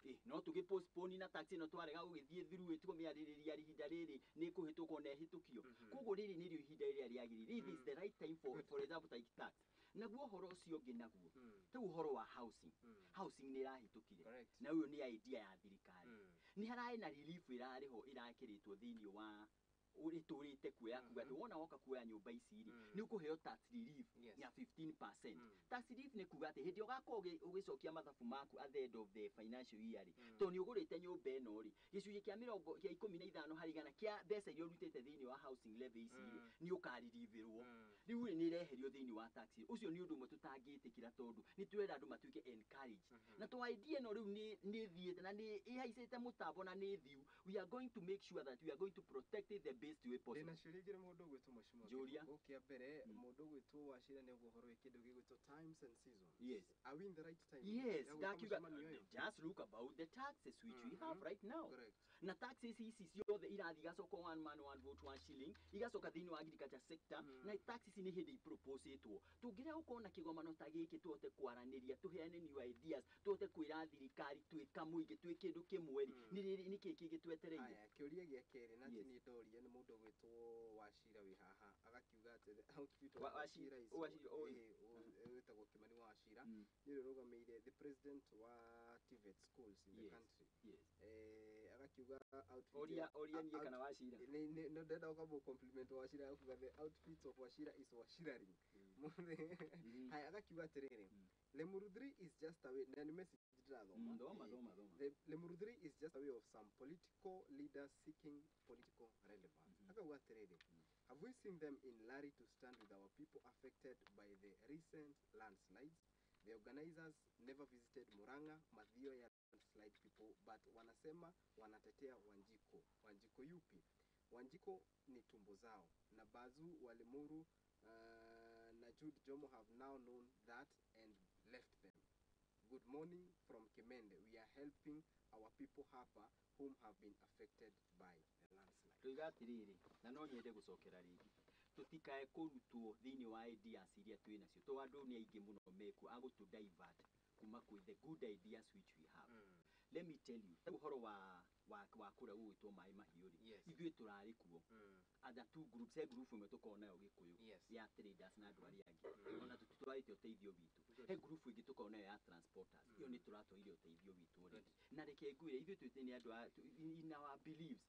Yes. No tũgĩ postpone na tax ĩno twarega gũgĩthiĩ through ĩtũmĩarĩrĩria ihinda rĩrĩ nĩ ĩkũhĩtũkwo na ĩhĩtũkio. Koguo rĩrĩ nĩrĩo ihinda rĩrĩa rĩagĩrĩire. This is the right time for example like tax. Naguo ũhoro ũcio ũngĩ naguo, ta ũhoro wa housing. Housing nĩ ĩrahĩtũkire. Correct. Na ũyũ nĩ idea ya thirikari. Nĩ hararĩ na relief ĩrarĩ ho ĩrakĩrĩtwo thĩinĩ wa ĩtũrĩte kuoya kuga atĩ wona woka kuoya nyũmba ici rĩ, nĩ ũkũheo tax relief Yes. ya 15%. Tax relief nĩ kuga atĩ hĩndĩ ĩrĩa ũgakorwo ũgĩcokia mathabu maku at the end of the financial year rĩ, tondũ nĩ ũgũrĩte nyũmba ĩno rĩ, gĩcunjĩ kĩa mĩrongo kĩa ikũmi na ithano harĩ igana kĩa mbeca iria ũrutĩte thĩinĩ wa housing levy ici rĩ, nĩ ũkaririvĩrwo. Rĩu rĩ, nĩ ĩreherio thĩinĩ wa tax. Ũcio nĩ ũndũ ũmwe tũtangĩtĩkĩra tondũ nĩ tũrenda andũ matuĩke encouraged. Na to idea ĩno rĩu nĩ ĩthiĩte na nĩ ĩhaicĩte mũtambo na nĩ thiu. We are going to make sure that we are going to protect it the best way possible. Ndĩna ciũria igĩrĩ mũndũ ũgwĩtwo Mheshimiwa Njũria. Kĩbũgũ. Kĩa mbere, mũndũ ũgwĩtwo Wachira nĩ ũguo ũhoro wĩ kĩndũ gĩgwĩtwo times and seasons. Yes. Are we in the right time? Yes, Ya gwĩka ndakiuga mũcemanio ũyũ? just look about the taxes which we have right now. Correct. Na taxes ici ciothe irathiĩ igacoka one man one vote one shilling, igacoka thĩinĩ wa agriculture sector, na taxes ici nĩ hĩndĩ iproposĩtwo. Tũngĩrega gũkorwo na kĩgomano ta gĩkĩ tũhote kwaranĩria, tũheane new ideas, tũhote kwĩra thirikari twĩ kamũingĩ twĩ kĩndũ kĩmwe rĩ, nĩ rĩrĩ nĩ kĩĩ kĩngĩ twetereire? Aya, kĩũria gĩa kerĩ na ti Yes. niĩ ndoria nĩ mũndũ ũgwĩtwo Wachira wĩ haha agakiuga atĩ the outfit of Wachira, Wachira is Wachira, oi. Wĩtagwo Kimani Wachira nĩ ũrĩa ũrũgamĩire the president wa TVET schools in the Yes. country. Yes. Agakiuga outfit Oria oria niĩ kana Wachira. No ndenda ũkamũ compliment Wachira akuga the outfit of Wachira is Wachiraring. Haya, agakiuga atĩrĩrĩ, Lemuru 3 is just a way, na nĩ message ndĩrathoma. Thoma, thoma, thoma. The Lemuru 3 is just a way of some political leaders seeking political relevance. Akauga atĩrĩrĩ, have we seen them in Lari to stand with our people affected by the recent landslides? The organizers never visited Murang'a, Mathioya landslide people, but wanasema wanatetea Wanjiko. Wanjiko yupi? Wanjiko ni tumbo zao. Na Bazu wa Limuru na Jude Jomo have now known that and left them. Good morning from Kimende. We are helping our people hapa whom have been affected by the landslide. Ndoiga atĩrĩrĩ, na no nyende gũcokera rĩngĩ, tũtikae kũrutwo thĩinĩ wa ideas iria twĩ nacio to andũ nĩ aingĩ mũno mekuo agũtũ divert kuma kwĩ the good ideas which we have. Let me tell you, ũhoro wa wa kũrĩa gũgwĩtwo maĩ mahiũ rĩ, ithuĩ tũrarĩ kuo. Other two groups, he group ĩmwe tũkoragwo nayo Gĩkũyũ ya traders na andũ arĩa angĩ, ona tũtitwarĩte ũteithio witũ. He group ĩngĩ tũkoragwo nayo ya transporters, ĩyo nĩ tũratwarire ũteithio witũ already. Na reke ngwĩre ithuĩ twĩte nĩ andũ in our beliefs,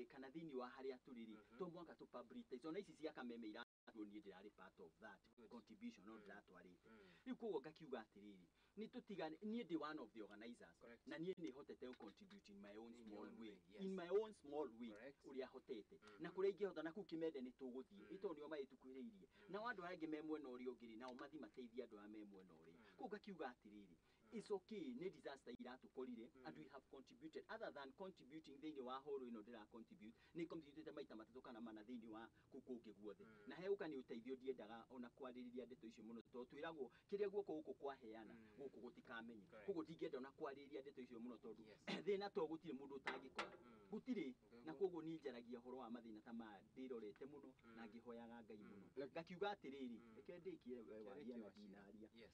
kana thĩinĩ wa harĩa tũrĩ rĩ, to mũhaka tũ publicize. Ona ici cia Kameme ira niĩ ndĩrarĩ part of that contribution, no ndĩratwarĩte. Rĩu koguo ngakiuga atĩrĩrĩ, nĩ tũtigane, niĩ ndĩ one of the organizers, na niĩ nĩ hotete gũ contribute in my own small way, in my own small way ũrĩa hotete, na kũrĩa ingĩhota, na kũu Kĩmende nĩ tũgũthiĩ, ĩ tondũ nĩo magĩtũkuhĩrĩirie. Nao andũ arĩa angĩ me mwena ũrĩa ũngĩ rĩ, nao mathiĩ mateithie andũ arĩa me mwena ũrĩa. Koguo ngakiuga atĩrĩrĩ, it's okay, nĩ disaster iratũkorire, and we have contributed. Other than contributing thĩinĩ wa horo ĩno ndĩra contribute, nĩ contributĩte maita matatũ kana mana thĩinĩ wa kũu kũngĩ guothe. Na he gũka nĩ ũteithio ndiendaga ona kwarĩrĩria ndeto icio mũno, tondũ twĩragwo kĩrĩa guoko gũkũ kwaheana gũkũ gũtikamenye. Koguo ndingĩenda ona kwarĩrĩria ndeto icio mũno, tondũ thĩna to gũtirĩ mũndũ ũtangĩkora, gũtirĩ. Na koguo niĩ njaragia ũhoro wa mathĩna ta maya ndĩrorete mũno na ngĩhoyaga Ngai mũno. Ngakiuga atĩrĩrĩ, reke ndĩkie waria na ndinaria.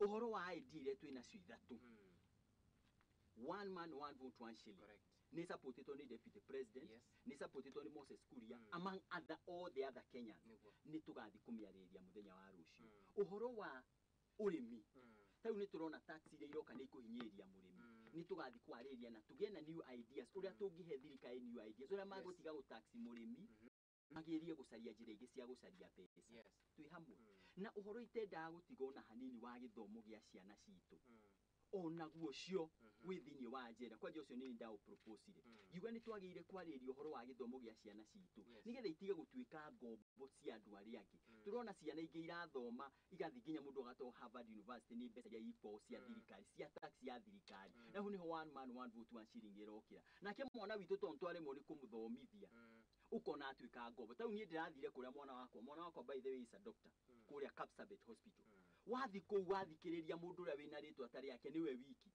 Ũhoro wa ID iria twĩ nacio ithatũ, one man one vote one shilling, nĩ supportĩtwo nĩ deputy president, nĩ supportĩtwo nĩ Moses Kuria, among other all the other Kenyans. Nĩ tũgathiĩ kũmĩarĩrĩria mũthenya wa rũciũ. Ũhoro wa ũrĩmi, ta rĩu nĩ tũrona tax iria iroka nĩ ikũhinyĩrĩria mũrĩmi. Nĩ tũgathiĩ kwarĩrĩria na tũgĩe na new ideas, ũrĩa tũngĩhe thirikari new ideas, ũrĩa magũtiga gũtax mũrĩmi, magĩrie gũcaria njĩra ingĩ cia gũcaria mbeca. Twĩ hamwe. Na ũhoro itendaga gũtiga ona hanini wa gĩthomo gĩa ciana citũ, onaguo cio wĩ thĩinĩ wa njera. Kwanja ũcio nĩ ndaũproposire, ngiuga nĩ twagĩrĩire kwarĩrĩria ũhoro wa gĩthomo gĩa ciana citũ, nĩgetha itige gũtuĩka ngombo cia andũ arĩa angĩ. Tũrona ciana ingĩ irathoma igathiĩ nginya mũndũ agatoo Harvard University nĩ mbeca iria ikoragwo cia thirikari, cia tax ya thirikari. Na hau nĩho one man one vote one shilling ĩrokĩra. Nake mwana witũ tondũ twaremwo nĩ kũmũthomithia, ũkona atuĩka ngombo. Ta rĩu niĩ ndĩrathire kũrĩa mwana wakwa by the way is a doctor kũrĩa Kapsabet Hospital. Wathiĩ kũu wathikĩrĩria mũndũ ũrĩa wĩna rĩtwa ta rĩake nĩwe wiki,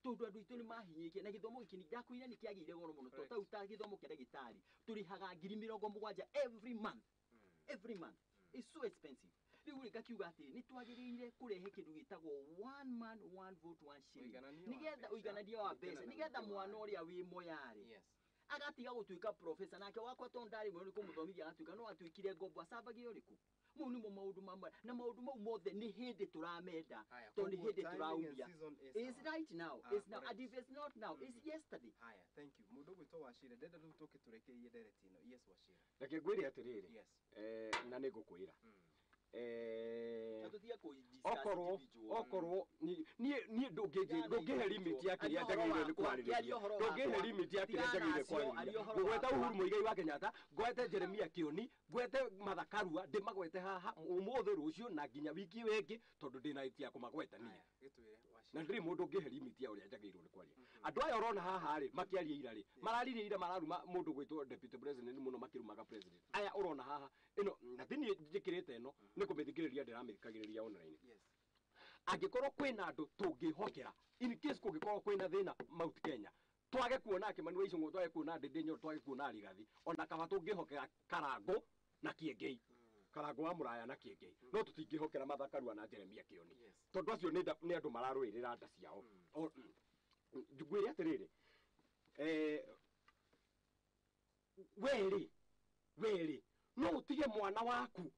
tondũ andũ aitũ nĩ mahinyĩtie na gĩthomo gĩkĩ ndakwĩra nĩ kĩagĩire goro mũno. Tondũ ta ta gĩthomo kĩa ndagĩtarĩ tũrĩhaga 70,000 every month, every month. It's so expensive. Rĩu rĩ ngakiuga atĩrĩ, nĩ twagĩrĩire kũrehe kĩndũ gĩtagwo one man one vote one shilling, nĩgetha ũiganania wa mbeca, nĩgetha mwana ũrĩa wĩ Moyale agatiga gũtuĩka professor. Nake wakwa tondũ ndarĩ mũno nĩ kũmũthomithia agatuĩka no atuĩkire ngombo, acabagio ũrĩkũ. Mau nĩmo maũndũ mamwe, na maũndũ mau mothe nĩ hĩndĩ tũramenda, tondũ nĩ hĩndĩ tũraumia. It's right now, it's now, and if it's not now, it's yesterday. Haya, thank you. Mũndũ ũgwĩtwo Wachira, ndenda rĩu tũke tũrekerie ndereti ĩno. Yes, Wachira. Reke ngwĩre atĩrĩrĩ, na nĩ ngũkwĩra, okorwo niĩ ndũngĩhe limit ya kĩrĩa njagĩrĩire nĩ kwarĩrĩria, ndũngĩhe limit ya kĩrĩa njagĩrĩire kwarĩrĩria. Ngũgweta Uhuru Muigai wa Kenyatta, ngwete Jeremia Kioni, ngwete Martha Karua, ndĩmagwete haha ũmũthĩ, rũciũ na nginya wiki ĩyo ĩngĩ, tondũ ndĩna right ya kũmagweta niĩ. Na ndirĩ mũndũ ũngĩhe limit ya ũrĩa njagĩrĩirwo nĩ kwaria. Andũ aya ũrona haha rĩ makĩaria ira rĩ, mararirie ira mararuma mũndũ gwĩtwo deputy president mũno, makĩrumaga president. Aya ũrona haha ĩno, na ti niĩ njĩkĩrĩte ĩno, nĩ kũmĩthikĩrĩria ndĩramĩthikagĩrĩria online. Angĩkorwo kwĩna andũ tũngĩhokera, in case kũngĩkorwo kwĩna thĩna Mount Kenya, twage kuona Kĩmani wa Ichung'wa, twage kuona Ndindi Nyoro, twage kuona Rigathi, ona kaba tũngĩhokera Karangũ na Kĩengei, Karangũ wa Mũraya na Kĩengei, no tũtingĩhokera Martha Karua na Jeremia Kioni, tondũ acio nĩ andũ mararũĩrĩra nda ciao. Ngwĩre atĩrĩrĩ, werĩ no ũtige mwana waku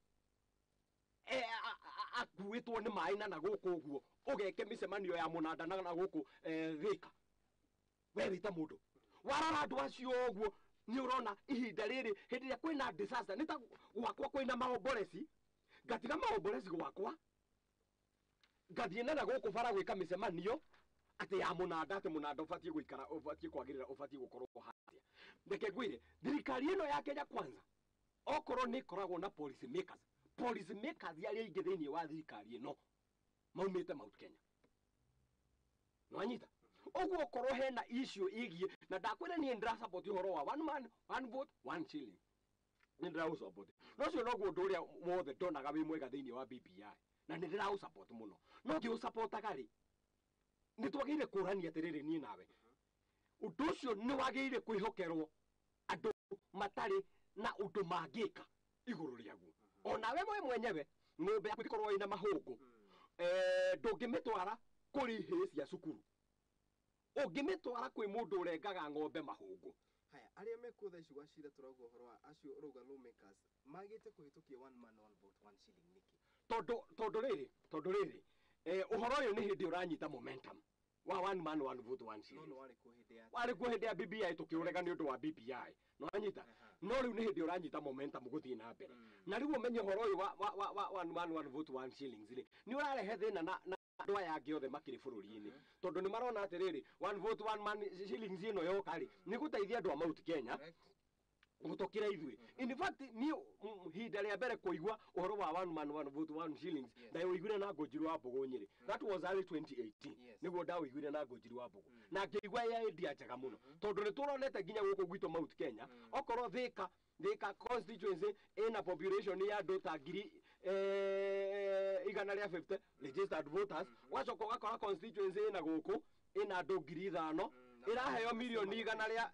akuĩtwo nĩ maĩ na gũkũ ũguo, ũgeke mĩcemanio ya mũnanda na gũkũ Thĩka. We wĩ ta mũndũ warora andũ acio ũguo, nĩ ũrona ihinda rĩrĩ hĩndĩ ĩrĩa kwĩna disaster, nĩ ta gwakwa kwĩna maomboreci, ngatiga maomboreci gwakwa ngathiĩ na gũkũ bara gwĩka mĩcemanio atĩ ya mũnanda, atĩ mũnanda ũbatiĩ gũikara, ũbatiĩ kwagĩrĩra, ũbatiĩ gũkorwo hatia. Reke ngwĩre, thirikari ĩno ya Kenya Kwanza okorwo nĩ ĩkoragwo na policy makers, policy makers arĩa aingĩ thĩinĩ wa thirikari ĩno maumĩte Mount Kenya. Nĩwanyita? Ũguo okorwo hena issue ĩgiĩ, na ndakwĩra niĩ nĩndĩra support ũhoro wa one man one vote one shilling, nĩ ndĩraũ support. No ũcio noguo ũndũ ũrĩa wothe ndonaga wĩ mwega thĩinĩ wa BBI, na nĩ ndĩraũ support mũno. No ngĩũ-supportaga rĩ, nĩ twagĩrĩire kũrania atĩrĩrĩ, niĩ nawe, ũndũ ũcio nĩ wagĩrĩire kwĩhokerwo andũ matarĩ na ũndũ mangĩka igũrũ rĩaguo. Onawe we mwenyewe ng'ombe yaku ĩngĩkorwo ĩna mahũngũ, ndũngĩmĩtwara kũrĩ ihĩĩ cia cukuru. Ũngĩmĩtwara kwĩ mũndũ ũrengaga ng'ombe mahũngũ. Haya, arĩa mekuo thaa ici Wachira tũrauga ũhoro wa acio ũrauga lawmakers magĩte kũhĩtũkia one man one vote one shilling nĩkĩ? Tondũ rĩrĩ ũhoro ũyũ nĩ hĩndĩ ũranyita momentum wa one man one vote one No shilling. nĩ warĩ kuo hĩndĩ ya Warĩ kuo hĩndĩ ya BBI, tũkĩũrega nĩ ũndũ wa BBI, no anyita. No rĩu nĩ hĩndĩ ũranyita momentum gũthiĩ na mbere. Na rĩu ũmenye ũhoro ũyũ wa one man one vote one shillings rĩ, nĩ ũrarehe thĩna na andũ aya angĩ othe makĩrĩ bũrũri-inĩ, tondũ nĩ marona atĩrĩrĩ, one vote one man shillings ĩno yoka rĩ, nĩ gũteithia andũ a Mount Kenya Correct. gũtũkĩra ithuĩ. In fact, niĩ ihinda rĩa mbere kũigua ũhoro wa one man one vote one shillings, ndawĩiguire na Ngũnjiri wa Mbũgũ Nyĩrĩ. That was early 2018. Nĩguo ndawĩiguire na Ngũnjiri wa Mbũgũ, na ngĩigua ya idea njega mũno, tondũ nĩ tũronete nginya gũkũ gwitũ Mount Kenya, okorwo Thika constituency ĩna population ya andũ ta 150,000 registered voters, ũgacoka ũgakora constituency ĩna gũkũ ĩna andũ 5,000 ĩraheo mirioni igana rĩa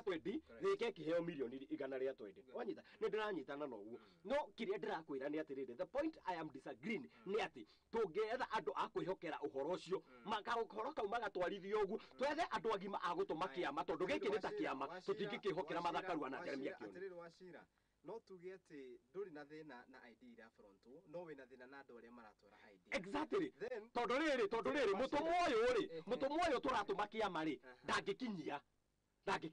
20, Thika ĩkĩheo mirioni 120. Wanyita? Nĩ ndĩranyitana na ũguo, no kĩrĩa ndĩrakwĩra nĩ atĩrĩrĩ, the point I am disagreeing nĩ atĩ tũngĩetha andũ a kwĩhokera ũhoro ũcio, ũhoro kau magatwarithio ũguo, twethe andũ agima a gũtũma kĩama, tondũ gĩkĩ nĩ ta kĩama, tũtingĩkĩhokera Mathakarua na Jeremia Kĩoni. Atĩrĩrĩ Wachira, no tuge atĩ ndũrĩ na thĩna na idea irafrontwo, no wĩna thĩna na andũ arĩa maratwara idea. Exactly. Then Tondũ rĩrĩ mũtũmwo ũyũ rĩ, mũtũmwo ũyũ tũratũma kĩama rĩ, ndangĩkinyia. Eko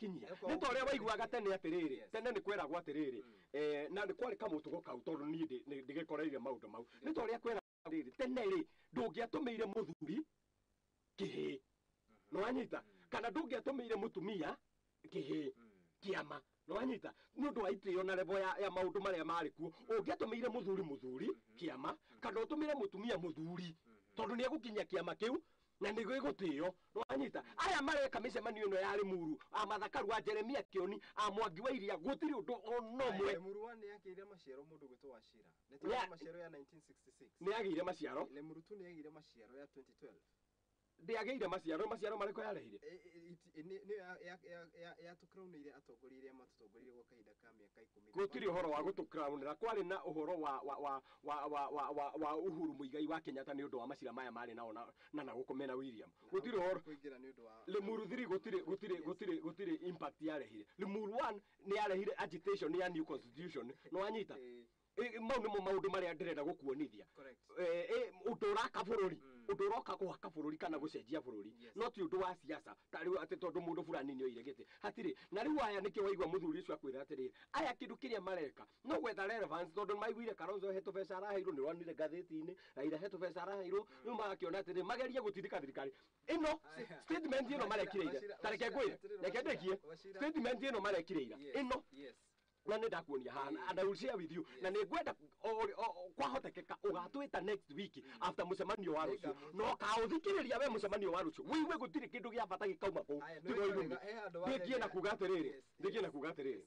Nĩ ta ũrĩa waiguaga tene atĩrĩrĩ, tene nĩ kweragwo atĩrĩrĩ, na nĩ kwarĩ kamũtugo kau, tondũ niĩ ndĩgĩkoreire maũndũ mau, nĩ ta ũrĩa kweragwo atĩrĩrĩ, tene rĩ, ndũngĩatũmĩire mũthuri kĩhĩ, nĩ wanyita, kana ndũngĩatũmĩire mũtumia kĩhĩ kĩama, nĩ wanyita, nĩ ũndũ wa itĩo na level ya maũndũ marĩa marĩ kuo. Ũngĩatũmĩire mũthuri kĩama, kana ũtũmĩre mũtumia mũthuri, tondũ nĩ egũkinyia kĩama kĩu na nĩ gĩgũtĩo, nĩ wanyita. Aya mareka mĩcemanio ĩno ya Limuru, a Mathakaru, a Jeremia Kĩoni, a Mwangi wa Iria, gũtirĩ ũndũ ona ũmwe. Lemuru 1 nĩ yakĩire maciaro mũndũ gwĩtwo Wachira. Nĩ tũrona maciaro ya 1966. Nĩ yagĩire maciaro. Lemuru 2 nĩ yagĩire maciaro ya 2012. Ndĩagĩire maciaro. Maciaro marĩkũ yarehire? Nĩyo yatũkraunĩire atongoria arĩa matũtongoririe gwa kahinda ka mĩaka 10. Gũtirĩ ũhoro wa gũtũkraunĩra. Kwarĩ na ũhoro wa Uhuru Muigai wa Kenyatta nĩ ũndũ wa macira maya marĩ nao na gũkũ mena William. Gũtirĩ ũhoro kũingĩra nĩ ũndũ wa Limuru 3, gũtirĩ impact yarehire. Limuru 1 nĩ yarehire agitation ya new constitution, nĩ wanyita. Mau nĩmo maũndũ marĩa ndĩrenda gũkuonithia. Ũndũ ũraka bũrũri, ũndũ ũroka kũhaka bũrũri kana gũcenjia bũrũri, no ti ũndũ wa siasa ta rĩu atĩ tondũ mũndũ fulani nĩ oire gĩtĩ, hatirĩ. Na rĩu aya nĩkĩo waigua mũthuri ũcio akwĩra atĩrĩrĩ, aya kĩndũ kĩrĩa mareka no gwetha relevance, tondũ maiguire Kalonzo he tũbeca araheirwo, nĩ ronire ngathĩti-inĩ Raila he tũbeca araheirwo, rĩu magakĩona atĩrĩ magerie gũtindĩka thirikari ĩno. Aya. Statement ĩno marekire ira, ta reke ngwĩre, reke ndĩkie. Statement ĩno marekire ira ĩno, na nĩ ndakuonia haha, and I will share with you, na nĩ ngwenda kwahotekeka ũgatwĩta next week after mũcemanio wa rũciũ, na ũkaũthikĩrĩria we mũcemanio wa rũciũ, wĩigue gũtirĩ kĩndũ gĩa bata gĩkauma kũu. Aya, nĩ Tiga wega, irumi. he handũ Ndĩkie na kuga atĩrĩrĩ, ndĩkie na kuga atĩrĩrĩ,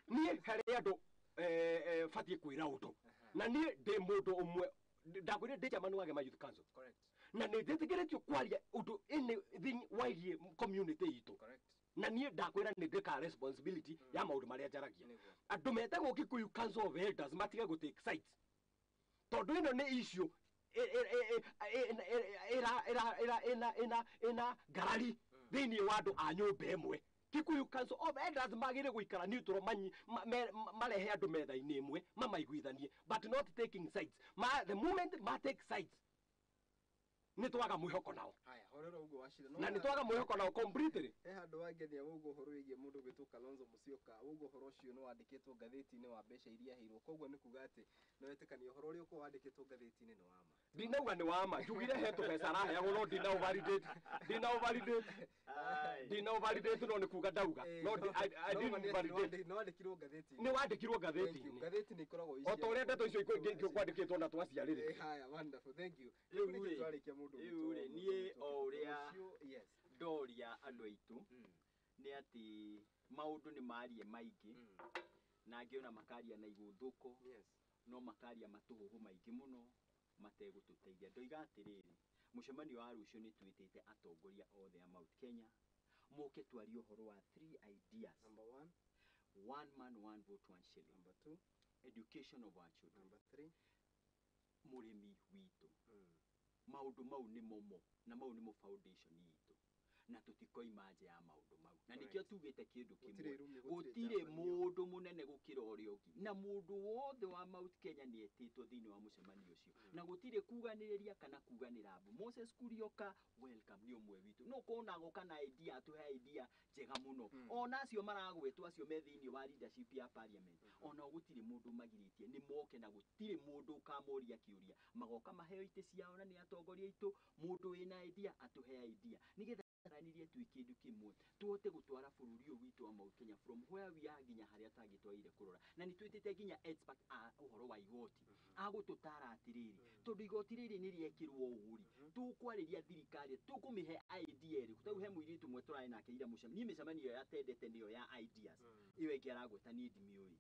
niĩ harĩ andũ batiĩ kwĩra ũndũ, na niĩ ndĩ mũndũ ũmwe ndakwĩrire ndĩ chairman wa Gema Youth Council. Na nĩ njĩtĩkĩrĩtio kwaria ũndũ anything waigie community itũ. Na niĩ ndakwĩra nĩ ndĩka responsibility ya maũndũ marĩa njaragia. Andũ metagwo Kikuyu Council of Elders matige gũ take sides, tondũ ĩno nĩ issue ĩna ngarari thĩinĩ wa andũ a nyũmba ĩmwe. Kikuyu Council of Elders magĩrĩire gũikara neutral, marehe andũ metha-inĩ ĩmwe, mamaiguithanie, but not taking sides. The moment ma take sides, nĩ twaga mwĩhoko nao. Haya, horera ũguo Wachira. Na nĩ twaga mwĩhoko nao completely. He handũ wangenia ũguo ũhoro wĩgiĩ mũndũ gwĩtwo Kalonzo Musyoka, ũguo ũhoro ũcio nĩ wandĩkĩtwo ngathĩti-inĩ wa mbeca iria aheirwo, koguo nĩ kuga atĩ nĩ wetĩkania ũhoro ũrĩa ũkorwo wandĩkĩtwo ngathĩti-inĩ nĩ wa ma. Ndinauga nĩ wama, njugire he tũbeca araheagwo, no ndina validate, ndina validate, no nĩ kuga ndauga no I didn't validate. Nĩ wandĩkirwo ngathĩti-inĩ. Nĩ wandĩkirwo Thank you. ngathĩti-inĩ. Ngathĩti nĩ ikoragwo O ta ũrĩa ndeto icio kwandĩkĩtwo na twaciarĩrĩria. Haya, wonderful, thank you. Rĩu Rĩu rĩ, nĩkĩo twarĩkia mũndũ rĩu ũgwĩtwo rĩ, mũndũ niĩ ũgwĩtwo o ũrĩa Ũcio, yes. ndoria andũ aitũ nĩ atĩ maũndũ nĩ marie maingĩ, na ngĩona makaria na igũthũko, no makaria matũhũhũ maingĩ mũno mategũtũteithia. Ndoiga atĩrĩrĩ, mũcemanio wa rũciũ nĩ twĩtĩte atongoria othe a Mount Kenya moke twarie ũhoro wa three ideas. Number one. One man one vote one shilling. Number two. Education of our children. Number three. Mũrĩmi witũ. Maũndũ mau nĩ momo na mau nĩmo foundation itũ, na tũtikoima nja ya maũndũ mau. Na nĩkĩo tugĩte kĩndũ kĩmwe, gũtirĩ mũndũ mũnene gũkĩra ũrĩa ũngĩ, na mũndũ wothe wa Mount Kenya nĩ etĩtwo thĩinĩ wa mũcemanio ũcio, na gũtirĩ kuganĩrĩria kana kuganĩra mbu. Moses Kurioka welcome, nĩ ũmwe witũ, no kona agoka na idea, atũhe idea njega mũno. Ona acio maragwetwo acio me thĩinĩ wa leadership ya parliament, ona gũtirĩ mũndũ magirĩtie, nĩ moke na gũtirĩ mũndũ ũkamoria kĩũria, magoka maheo itĩ ciao na nĩ atongoria aitũ. Mũndũ wĩna idea atũhe idea nĩgetha aranĩrie twĩ kĩndũ kĩmwe, tũhote gũtwara bũrũri ũyũ witũ wa Mount Kenya from where we are nginya harĩa tangĩtwagĩrĩire kũrora. Na nĩ twĩtĩte nginya expert a ũhoro wa igoti agũtũtara atĩrĩrĩ, tondũ igoti rĩrĩ nĩ rĩekĩrwo ũũ rĩ, tũkwarĩria thirikari, tũkũmĩhe idea ĩrĩkũ. Tarĩu he mũirĩtu ũmwe tũrarĩ nake ira mũcemanio, niĩ mĩcemanio ĩyo yatendete nĩyo ya ideas, ĩyo ĩngĩ aragweta niĩ ndimĩũĩ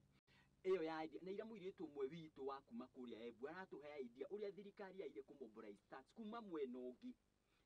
ĩyo ya idea. Na ira mũirĩtu ũmwe witũ wa kuma kũrĩa Embu aratũhe idea ũrĩa thirikari yaire kũmobilize tax kuma mwena ũngĩ,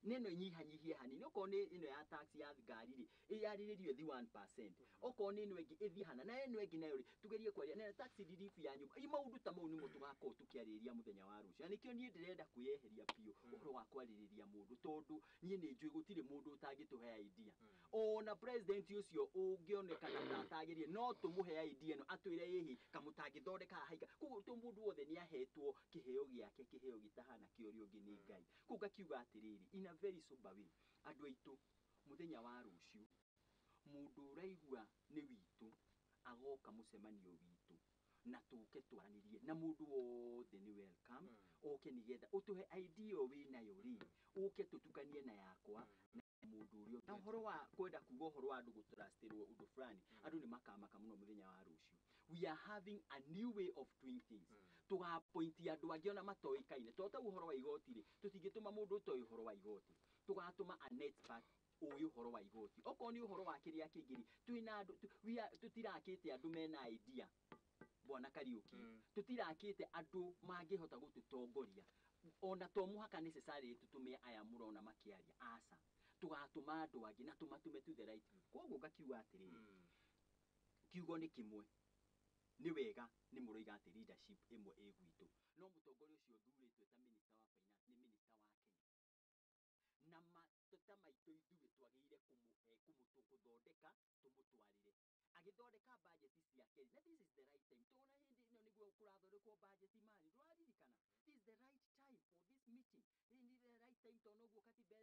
neno inyihanyihie hanini. Okorwo nĩ ĩno ya tax ya ngari rĩ, ĩyarĩrĩrio ĩthiĩ 1%, okorwo nĩ ĩno ĩngĩ ĩthiĩ hana, na ĩno ĩngĩ nayo rĩ tugerie kwaria na tax relief ya nyũmba. I maũndũ ta mau nĩmo tũgakorwo tũkĩarĩrĩria mũthenya wa rũciũ. Na nĩkĩo niĩ ndĩrenda kwĩyeheria biũ ũhoro wa kwarĩrĩria mũndũ, tondũ niĩ nĩ njũĩ gũtirĩ mũndũ ũtangĩtũhe idea. Ona president ũcio ũngĩonekana ta atagĩrĩire, no tũmũhe idea ĩno atwĩre ĩhĩ kamũtangĩthondeka haha haika. Koguo to mũndũ wothe nĩ ahetwo kĩheo gĩake, kĩheo gĩtahana kĩa ũrĩa ũngĩ nĩ Ngai. Koguo ngakiuga atĩrĩrĩ, in a very sober way, andũ aitũ, mũthenya wa rũciũ mũndũ ũraigua nĩ witũ agoka mũcemanio witũ na tũke twaranĩrie na mũndũ wothe nĩ welcome, oke nĩgetha ũtũhe idea ĩyo wĩnayo rĩ, ũke tũtukanie na yakwa na mũndũ ũrĩa ũngĩ. Na ũhoro wa kwenda kuga ũhoro wa andũ gũtrustĩrwo ũndũ fulani, andũ nĩ makamaka mũno mũthenya wa rũciũ. We are having a new way of doing things. Tũgapointi andũ angĩ ona matoĩkaine, tondũ ta ũhoro wa igoti rĩ, tũtingĩtũma mũndũ ũtoĩ ũhoro wa igoti, tũgatũma an expert ũĩ ũhoro wa igoti. Okorwo nĩ ũhoro wa kĩrĩa kĩngĩ rĩ, twĩna andũ, tũtirakĩte andũ mena idea, Bwana Kariuki, tũtirakĩte andũ mangĩhota gũtũtongoria. Ona to mũhaka necessarily tũtũme aya mũrona makĩaria, aca, tũgatũma andũ angĩ na tũmatũme to the right people. Koguo ngakiuga atĩrĩrĩ, kiugo nĩ kĩmwe, nĩ wega nĩ mũroiga atĩ leadership ĩmwe ĩ gwitũ, no mũtongoria ũcio ũthurĩtwo ta minister wa finance nĩ minister wa Kenya, na mateta maitũ ithuĩ twagĩrĩire gũthondeka tũmũtwarĩre agĩthondeka budget ciake. Na this is the right time, tona hĩndĩ ĩno nĩguo kũrathondekwo budget mani, ndũraririkana? This is the right time for this meeting. This is the right time, tondũ noguo katiba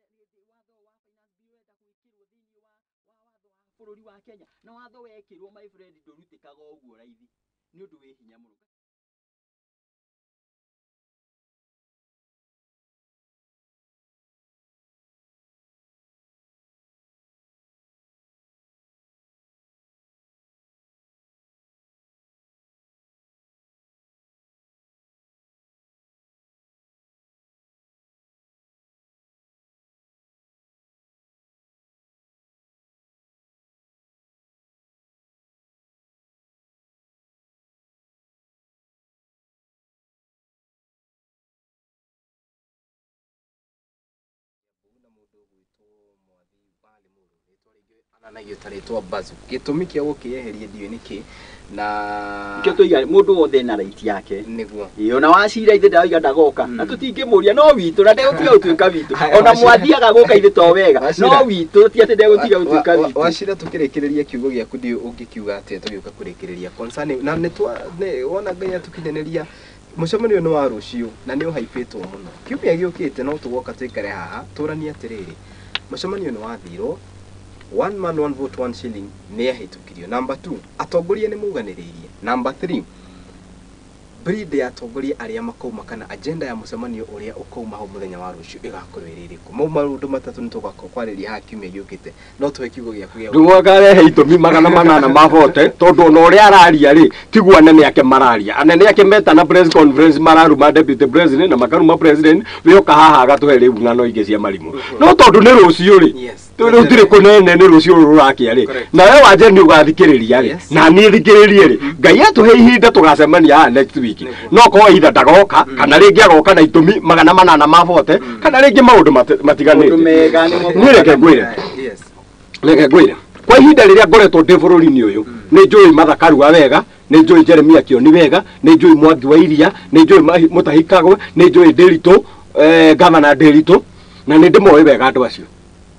watho wa finance bill ũrenda gwĩkĩrwo thĩinĩ wa watho wa bũrũri wa Kenya, na watho wekĩrwo my friend ndũrutĩkaga ũguo raithi, nĩ ũndũ wĩ hinya mũno. Na mũndũ ũgwĩtwo Mwathi wa Limuru, rĩtwa rĩngĩ ananagio ta rĩtwa Bazu. Gĩtũmi kĩa gũkĩeheria ndiũĩ nĩkĩ, na nĩkĩo tũiga mũndũ wothe ena right yake. Nĩguo Ĩĩ, ona wacira ithe ndauga ndagoka, na tũtingĩmũria, no witũ na ndegũtiga gũtuĩka witũ. Ona mwathiaga gũka ithe to wega, no witũ ti atĩ ndegũtiga gũtuĩka witũ. Wacira, tũkĩrĩkĩrĩria kiugo gĩaku ndiũĩ ũngĩkiuga atĩa tũgĩũka kũrĩkĩrĩria concerning na nĩ wona Ngai atũkinyanĩria mũcemanio nĩ wa rũciũ na nĩ ũhaipĩtwo mũno. Kiumia gĩũkĩte no tũgoka tũikare haha tũranie atĩrĩrĩ, mũcemanio nĩ wathirwo, one man one vote one shilling nĩ yahĩtũkirio. Number 2, atongoria nĩ mauganĩrĩirie. Number 3, breed ya atongoria arĩa makauma kana agenda ya mũcemanio ũrĩa ũkauma hau mũthenya wa rũciũ ĩgakorwo ĩrĩ ĩrĩkũ. Mau maũndũ matatũ nĩ tũgakorwo kwarĩria haha kiumia gĩũkĩte. No tũhe kiugo gĩaku gĩa Rĩu akarehe itũmi 840 tondũ ona ũrĩa araria rĩ, tiguo anene ake mararia. Anene ake metana press conference mararuma deputy president na makaruma president, we oka haha agatũhe rĩu ng'ano ingĩ cia marimũ. No tondũ nĩ rũciũ rĩ, rĩu tirĩ kũnene, nĩ rũciũ rũrũ rũrakĩa rĩ, nawe wanje nĩ ũgathikĩrĩria rĩ, na niĩ thikĩrĩrie rĩ, Ngai atũhe ihinda tũgacemania haha next week. No korwo either ndagoka kana rĩngĩ agoka na itũmi 840 kana rĩngĩ maũndũ matiganĩte. Niĩ reke ngwĩre, reke ngwĩre, kwa ihinda rĩrĩa ngoretwo ndĩ bũrũri-inĩ ũyũ, nĩ njũĩ Martha Karua wega, nĩ njũĩ Jeremia Kioni wega, nĩ njũĩ Mwangi wa Iria, nĩ njũĩ Mutahi Kagwe, nĩ njũĩ Ndiritu, gavana Ndiritu, na nĩ ndĩmoĩ wega andũ acio.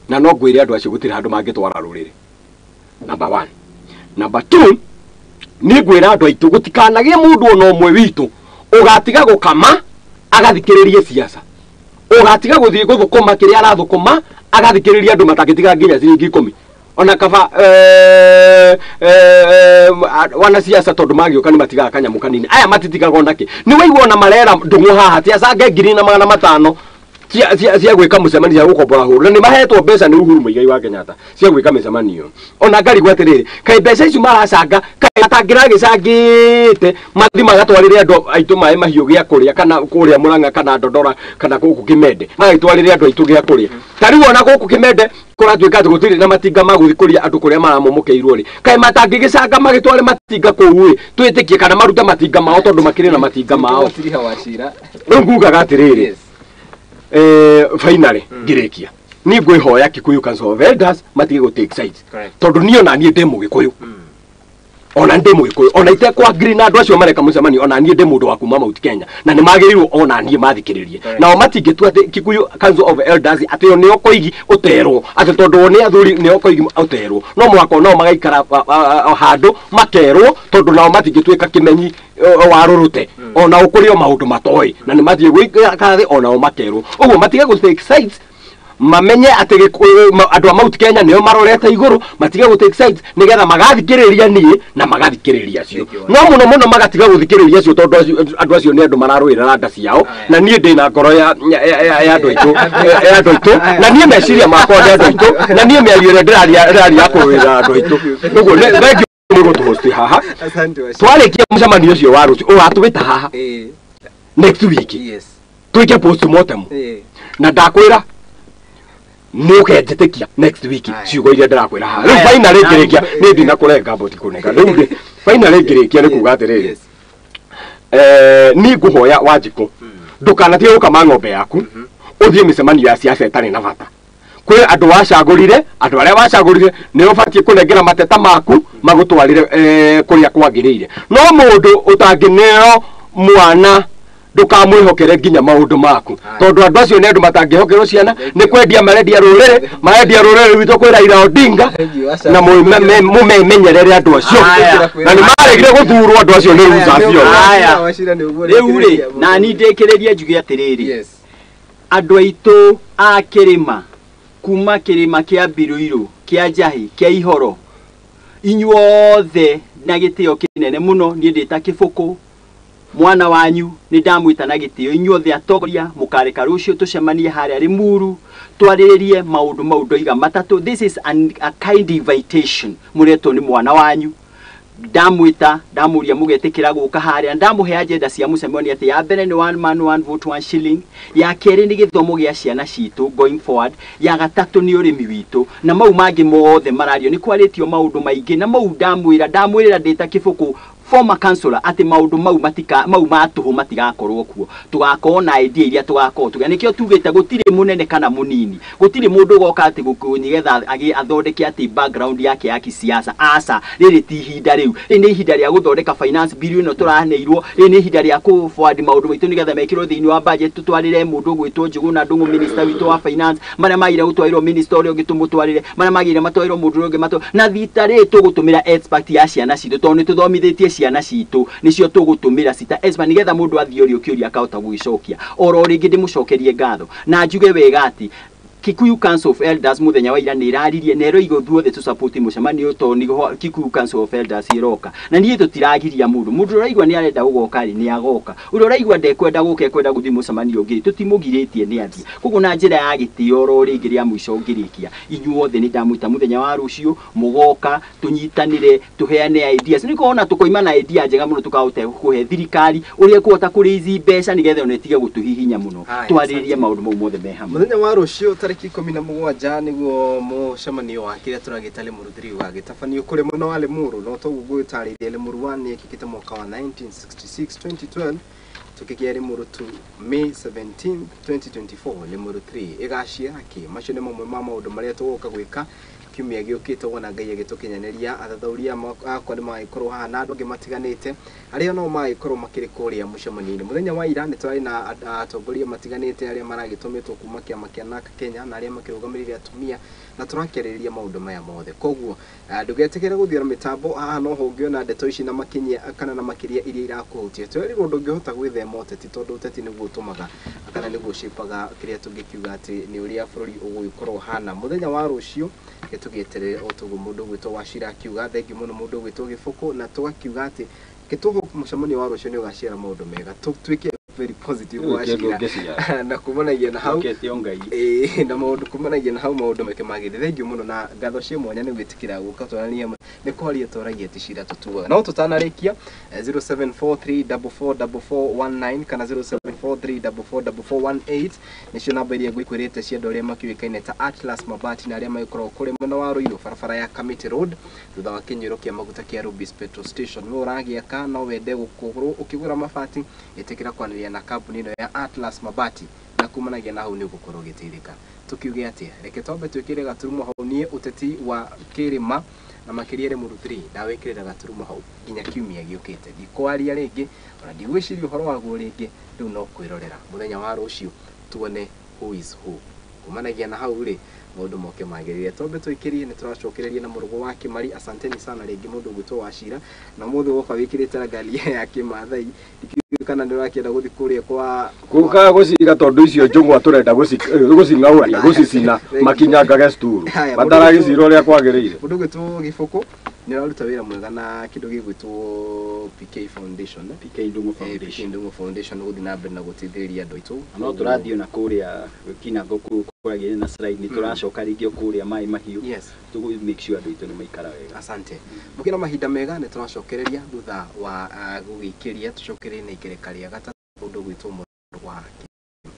Na no ngwĩre andũ acio gũtirĩ handũ mangĩtwara rũrĩrĩ. Number 1. Number 2, nĩ ngwĩra andũ aitũ gũtikanagĩe mũndũ ona ũmwe witũ ũgatiga gũkama agathikĩrĩrie siasa, ũgatiga gũthiĩ gũthũkũma kĩrĩa arathũkũma agathikĩrĩria andũ matangĩtiga nginya ciringi 10 ona kaba wanasiasa tondũ magĩũka nĩ matigaga kanyamũ kanini. Aya matitigaga onakĩ. Nĩ waigua ona marera ndũng'ũ haha ti acange 1500 cia gwĩka mũcemanio cia gũkombora hũrũ, na nĩ mahetwo mbeca nĩ Uhuru Muigai wa Kenyatta cia gwĩka mĩcemanio. Ona ngarigwo atĩrĩrĩ, kaĩ mbeca icio maracanga kaĩ matangĩragĩcangĩte mathi magatwarĩre andũ aitũ maĩ mahiũ gĩa kũrĩa, kana kũrĩa Murang'a kana Ndondora kana gũkũ Kĩmende, magagĩtwarĩre andũ aitũ gĩa kũrĩa. Ta rĩu ona gũkũ Kĩmende kũratuĩka atĩ gũtirĩ na matinga ma gũthiĩ kũria andũ kũrĩa maramomokeirio rĩ, kaĩ matangĩgĩcanga magĩtware matinga kũu ĩ, twĩtĩkie kana marute matinga mao tondũ makĩrĩ na matinga mao. Rĩu ngugaga atĩrĩrĩ, finally ngĩrĩkia niĩ ngwĩhoya Kikuyu Council of Elders matige gũ take sides, tondũ niĩ ona niĩ ndĩ Mũgĩkũyũ, ona ndĩ Mũgĩkũyũ, ona itekwa agree na andũ acio mareka mũcemanio, ona niĩ ndĩ mũndũ wa kuma Mount Kenya na nĩ magĩrĩirwo ona niĩ mathikĩrĩrie. Nao matingĩtua atĩ Kikuyu Council of Elders atĩ o nĩo koigi ũterwo, atĩ tondũ o nĩ athuri nĩo koigi ũterwo, no mũhaka nao magaikara handũ makerwo, tondũ nao matingĩtuĩka kĩmenyi wa rũrũte ona ũkũrĩ o maũndũ matoĩ, na nĩ mathiĩ gũikara thĩ onao makerwo. Ũguo matige gũ take sides, mamenye atĩ andũ a Mount Kenya nĩo marorete igũrũ, matige gũ take sides nĩgetha magathikĩrĩria niĩ na magathikĩrĩria acio. No mũno mũno magatiga gũthikĩrĩria acio tondũ andũ acio nĩ andũ mararũĩrĩra nda ciao, na niĩ ndĩ na ngoro ya andũ aitũ, ya andũ aitũ, na niĩ meciria makwa nĩ andũ aitũ, na niĩ mĩario ĩrĩa ndĩraria ya kũrũĩrĩra andũ aitũ. Ũguo thengiũ nĩ gũtũhosti haha. Twarĩkia mũcemanio ũcio wa rũciũ ũgatũĩta haha next week twĩke postmortem, na ndakwĩra nĩ ũkenjĩtĩkia next week ciugo iria ndĩrakwĩra haha. Rĩu finally ngĩrĩkia nĩ ndinakũrenga mbũti kũnenga. Rĩu finally ngĩrĩkia nĩ kuga atĩrĩrĩ, niĩ ngũhoya Wanjikũ ndũkanatige gũkama ng'ombe yaku ũthiĩ mĩcemanio ya siasa ĩtarĩ na bata. Kwĩ andũ wacagũrire, andũ arĩa wacagũrire nĩ ũbatiĩ kũnengera mateta maku magũtwarĩre kũrĩa kwagĩrĩire. No mũndũ ũtangĩneo mwana ndũkamwĩhokere nginya maũndũ maku, tondũ andũ acio nĩ andũ matangĩhokerwo ciana, nĩ kwendia marendia rũrĩrĩ, marendia rũrĩrĩ rwitũ kwĩ Raila Odinga, na mũmemenyerere andũ acio, na nĩ maregire gũthurwo andũ acio nĩ ruca acio. Rĩu rĩ, na niĩ ndĩkĩrĩrie njuge atĩrĩrĩ, andũ aitũ a kĩrĩma kuma kĩrĩma kĩa Mbirũirũ, kĩa Njahĩ, kĩa Ihoro, inyuothe na gĩtĩo kĩnene mũno, niĩ ndĩ ta Kĩbũkũ mwana wanyu nĩ ndamwĩta na gĩtĩo inyuothe atongoria, mũkareka rũciũ tũcemanie harĩa Limuru twarĩrĩrie maũndũ mau ndoiga matatũ. This is a kind invitation mũretwo nĩ mwana wanyu. Ndamwĩta ndamũria mũgetĩkĩra gũka harĩa, ndamũhe agenda cia mũcemanio atĩ ya mbere nĩ one man one vote one shilling, ya kerĩ nĩ gĩthomo gĩa ciana citũ going forward, ya gatatũ nĩ ũrĩmi witũ, na mau mangĩ mothe marario nĩ kwarĩtio maũndũ maingĩ, na mau ndamwĩra ndĩ ta Kĩbũkũ former councillor atĩ maũndũ mau matika mau ma tũhũ matigakorwo kuo, tugakorwo na idea iria tugakorwo tuga. Nĩkĩo tugĩte gũtirĩ mũnene kana mũnini, gũtirĩ mũndũ ũgoka atĩ nĩgetha athondeke atĩ background yake ya kisiasa. Aca, rĩrĩ ti ihinda rĩu, rĩrĩ nĩ ihinda rĩa gũthondeka finance bill ĩno tũraneirwo, rĩrĩ nĩ ihinda rĩa kũ forward maũndũ maitũ nĩgetha mekĩrwo thĩinĩ wa budget, tũtwarĩre mũndũ ũgwĩtwo Njũgũna Ndung'u minister witũ wa finance, marĩa magĩrĩire gũtwarĩrwo minister ũrĩa ũngĩ tũmũtwarĩre, marĩa magĩrĩire matwarĩrwo mũndũ ũrĩa ũngĩ matwarĩrwo. Na thita rĩrĩ tũgũtũmĩra expert ya ciana citũ tondũ nĩ tũthomithĩtie ciana citũ, nĩcio tũgũtũmĩra cita expert nĩgetha mũndũ athiĩ ũrĩa kĩũria akahota gũgĩcokia. Oro rĩngĩ ndĩmũcokerie ngatho na njuge wega atĩ Kikuyu Council of Elders mũthenya wa ira nĩ ĩraririe na ĩroiga ithuothe tũ support mũcemanio tondũ nĩho Kikuyu Council of Elders ĩroka. Na niĩ tũtiragiria mũndũ, mũndũ ũraigua nĩ arenda gũgoka rĩ nĩ agoka, ũrĩa ũraigua ndekwenda gũka ekwenda gũthiĩ mũcemanio ũngĩ tũtimũgirĩtie nĩ athiĩ. Koguo na njĩra ya gĩtĩo oro rĩngĩ rĩa mũico ngĩrĩkia, inyuothe nĩ ndamwĩta mũthenya wa rũciũ mũgoka tũnyitanĩre tũheane ideas, nĩ kuona tũkoima na idea njega mũno tũkahota kũhe thirikari ũrĩa ĩkũhota kũraise mbeca nĩgetha ona ĩtige gũtũhihinya mũno, twarĩrĩrie maũndũ mau mothe me hamwe. Mũthenya wa rũciũ tarĩki 17 nĩguo mũcemanio wa kĩrĩa tũragĩta Limuru 3 ũgagĩtabanio kũrĩ mwena wa Limuru. No toguo ngũgĩtarĩria, Limuru 1 nĩ ĩkĩkĩte mwaka wa 1966 2012, tũkĩgĩa Limuru 2 May 17 2024, Limuru 3 ĩgaciara kĩ? Macio nĩ mamwe ma maũndũ marĩa tũgũka gwĩka kiumia gĩũkĩte wona Ngai agĩtũkinyanĩria athathaũria akwa nĩ magagĩkorwo haha na andũ angĩ matiganĩte arĩa nao magagĩkorwo makĩrĩ kũrĩa mũcemanio-inĩ. Mũthenya wa ira nĩ tũrarĩ na atongoria matiganĩte arĩa maragĩtũmĩtwo kuma kĩama kĩa NARC Kenya na arĩa makĩrũgamĩrĩire atumia na tũrakĩarĩrĩria maũndũ maya mothe. Koguo ndũgetĩkĩre gũthiĩ na mĩtambo haha noho ũngĩona ndeto ici na makinyia kana na makĩria iria irakũhutia. Twerirwo ndũngĩhota gwĩthema ũteti tondũ ũteti nĩguo ũtũmaga kana nĩguo ũcĩpaga kĩrĩa tũngĩkiuga atĩ nĩ ũrĩa bũrũri ũgũgĩkorwo ũhana. Mũthenya wa rũciũ gĩtũgĩeterere o toguo mũndũ ũgwĩtwo Wachira akiuga thengiũ mũno mũndũ ũgwĩtwo Gĩbũkũ na tũgakiuga atĩ gĩtũhũ mũcemanio wa rũciũ nĩ ũgaciara maũndũ mega tũtuĩke very positive Wachira na kumanagia na hau na maũndũ kumanagia na hau maũndũ meke magĩrĩre. Thengiũ mũno na ngatho cia mwanya nĩ gwĩtĩkĩra gũka twarania nĩ kwaria twaragia ti cira tũtuaga. No tũtanarĩkia 0743444419 kana 0743444418 nĩcio namba iria ngwĩkwĩrĩte cia andũ arĩa makĩũĩkaine ta Atlas Mabati na arĩa magĩkoragwo kũrĩa mwena wa Ruiru barabara ya Kamiti Road thutha wa kĩnyuĩro kĩa maguta kĩa Rubis Petrol Station. We ũragĩaka no wende gũkorwo ũkĩgũra mabati, ĩtĩkĩra kwanĩria na kambuni ĩno ya Atlas Mabati na kumanagia na hau nĩ ũgũkorwo ũgĩteithĩka. Tukiuge atĩa, reke twambe twĩkĩre gaturumo hau niĩ ũteti wa kĩrĩma na makĩria Limuru 3 ndawĩkĩrĩra gaturumo hau nginya kiumia gĩũkĩte. Ndikwaria rĩngĩ ona ndigwĩciria ũhoro waguo rĩngĩ, rĩu no kwĩrorera mũthenya wa rũciũ tuone who is who. Kumanagia na hau rĩ maũndũ moke magĩrĩire. Twambe twĩkĩrie nĩ tũracokereria na mũrũgo wa Kĩmari. Asanteni sana rĩngĩ mũndũ ũgwĩtwo Wachira na mũthĩ woka wĩkĩrĩte rangaria ya Kĩmathai ndikĩũĩ kana nĩ ũrakĩenda gũthiĩ kũrĩa kwa gũkaga gũcira tondũ icio njũng'wa tũrenda gũcing'aũrania gũcicina makinyangage cukuru mataragĩcira ũrĩa kwagĩrĩire. Mũndũ ũgwĩtwo Gĩbũkũ nĩ ũraruta wĩra mwega na kĩndũ gĩgwĩtwo PK Foundation, PK Ndung'u Foundation. PK Ndung'u Foundation gũthiĩ na mbere na gũteithĩrĩria andũ aitũ. No tũrathiĩ ona kũrĩa Kinango kũragĩre na slide nĩ tũracoka rĩngĩ kũrĩa Maĩ Mahiũ. Yes. Tũgũ make sure andũ aitũ nĩ maikara wega. Asante. Mũkĩra mahinda mega nĩ tũracokereria thutha wa gũgĩikĩria tũcokererie na ikereka rĩa gatatũ mũndũ ũgwĩtwo mũndũ wa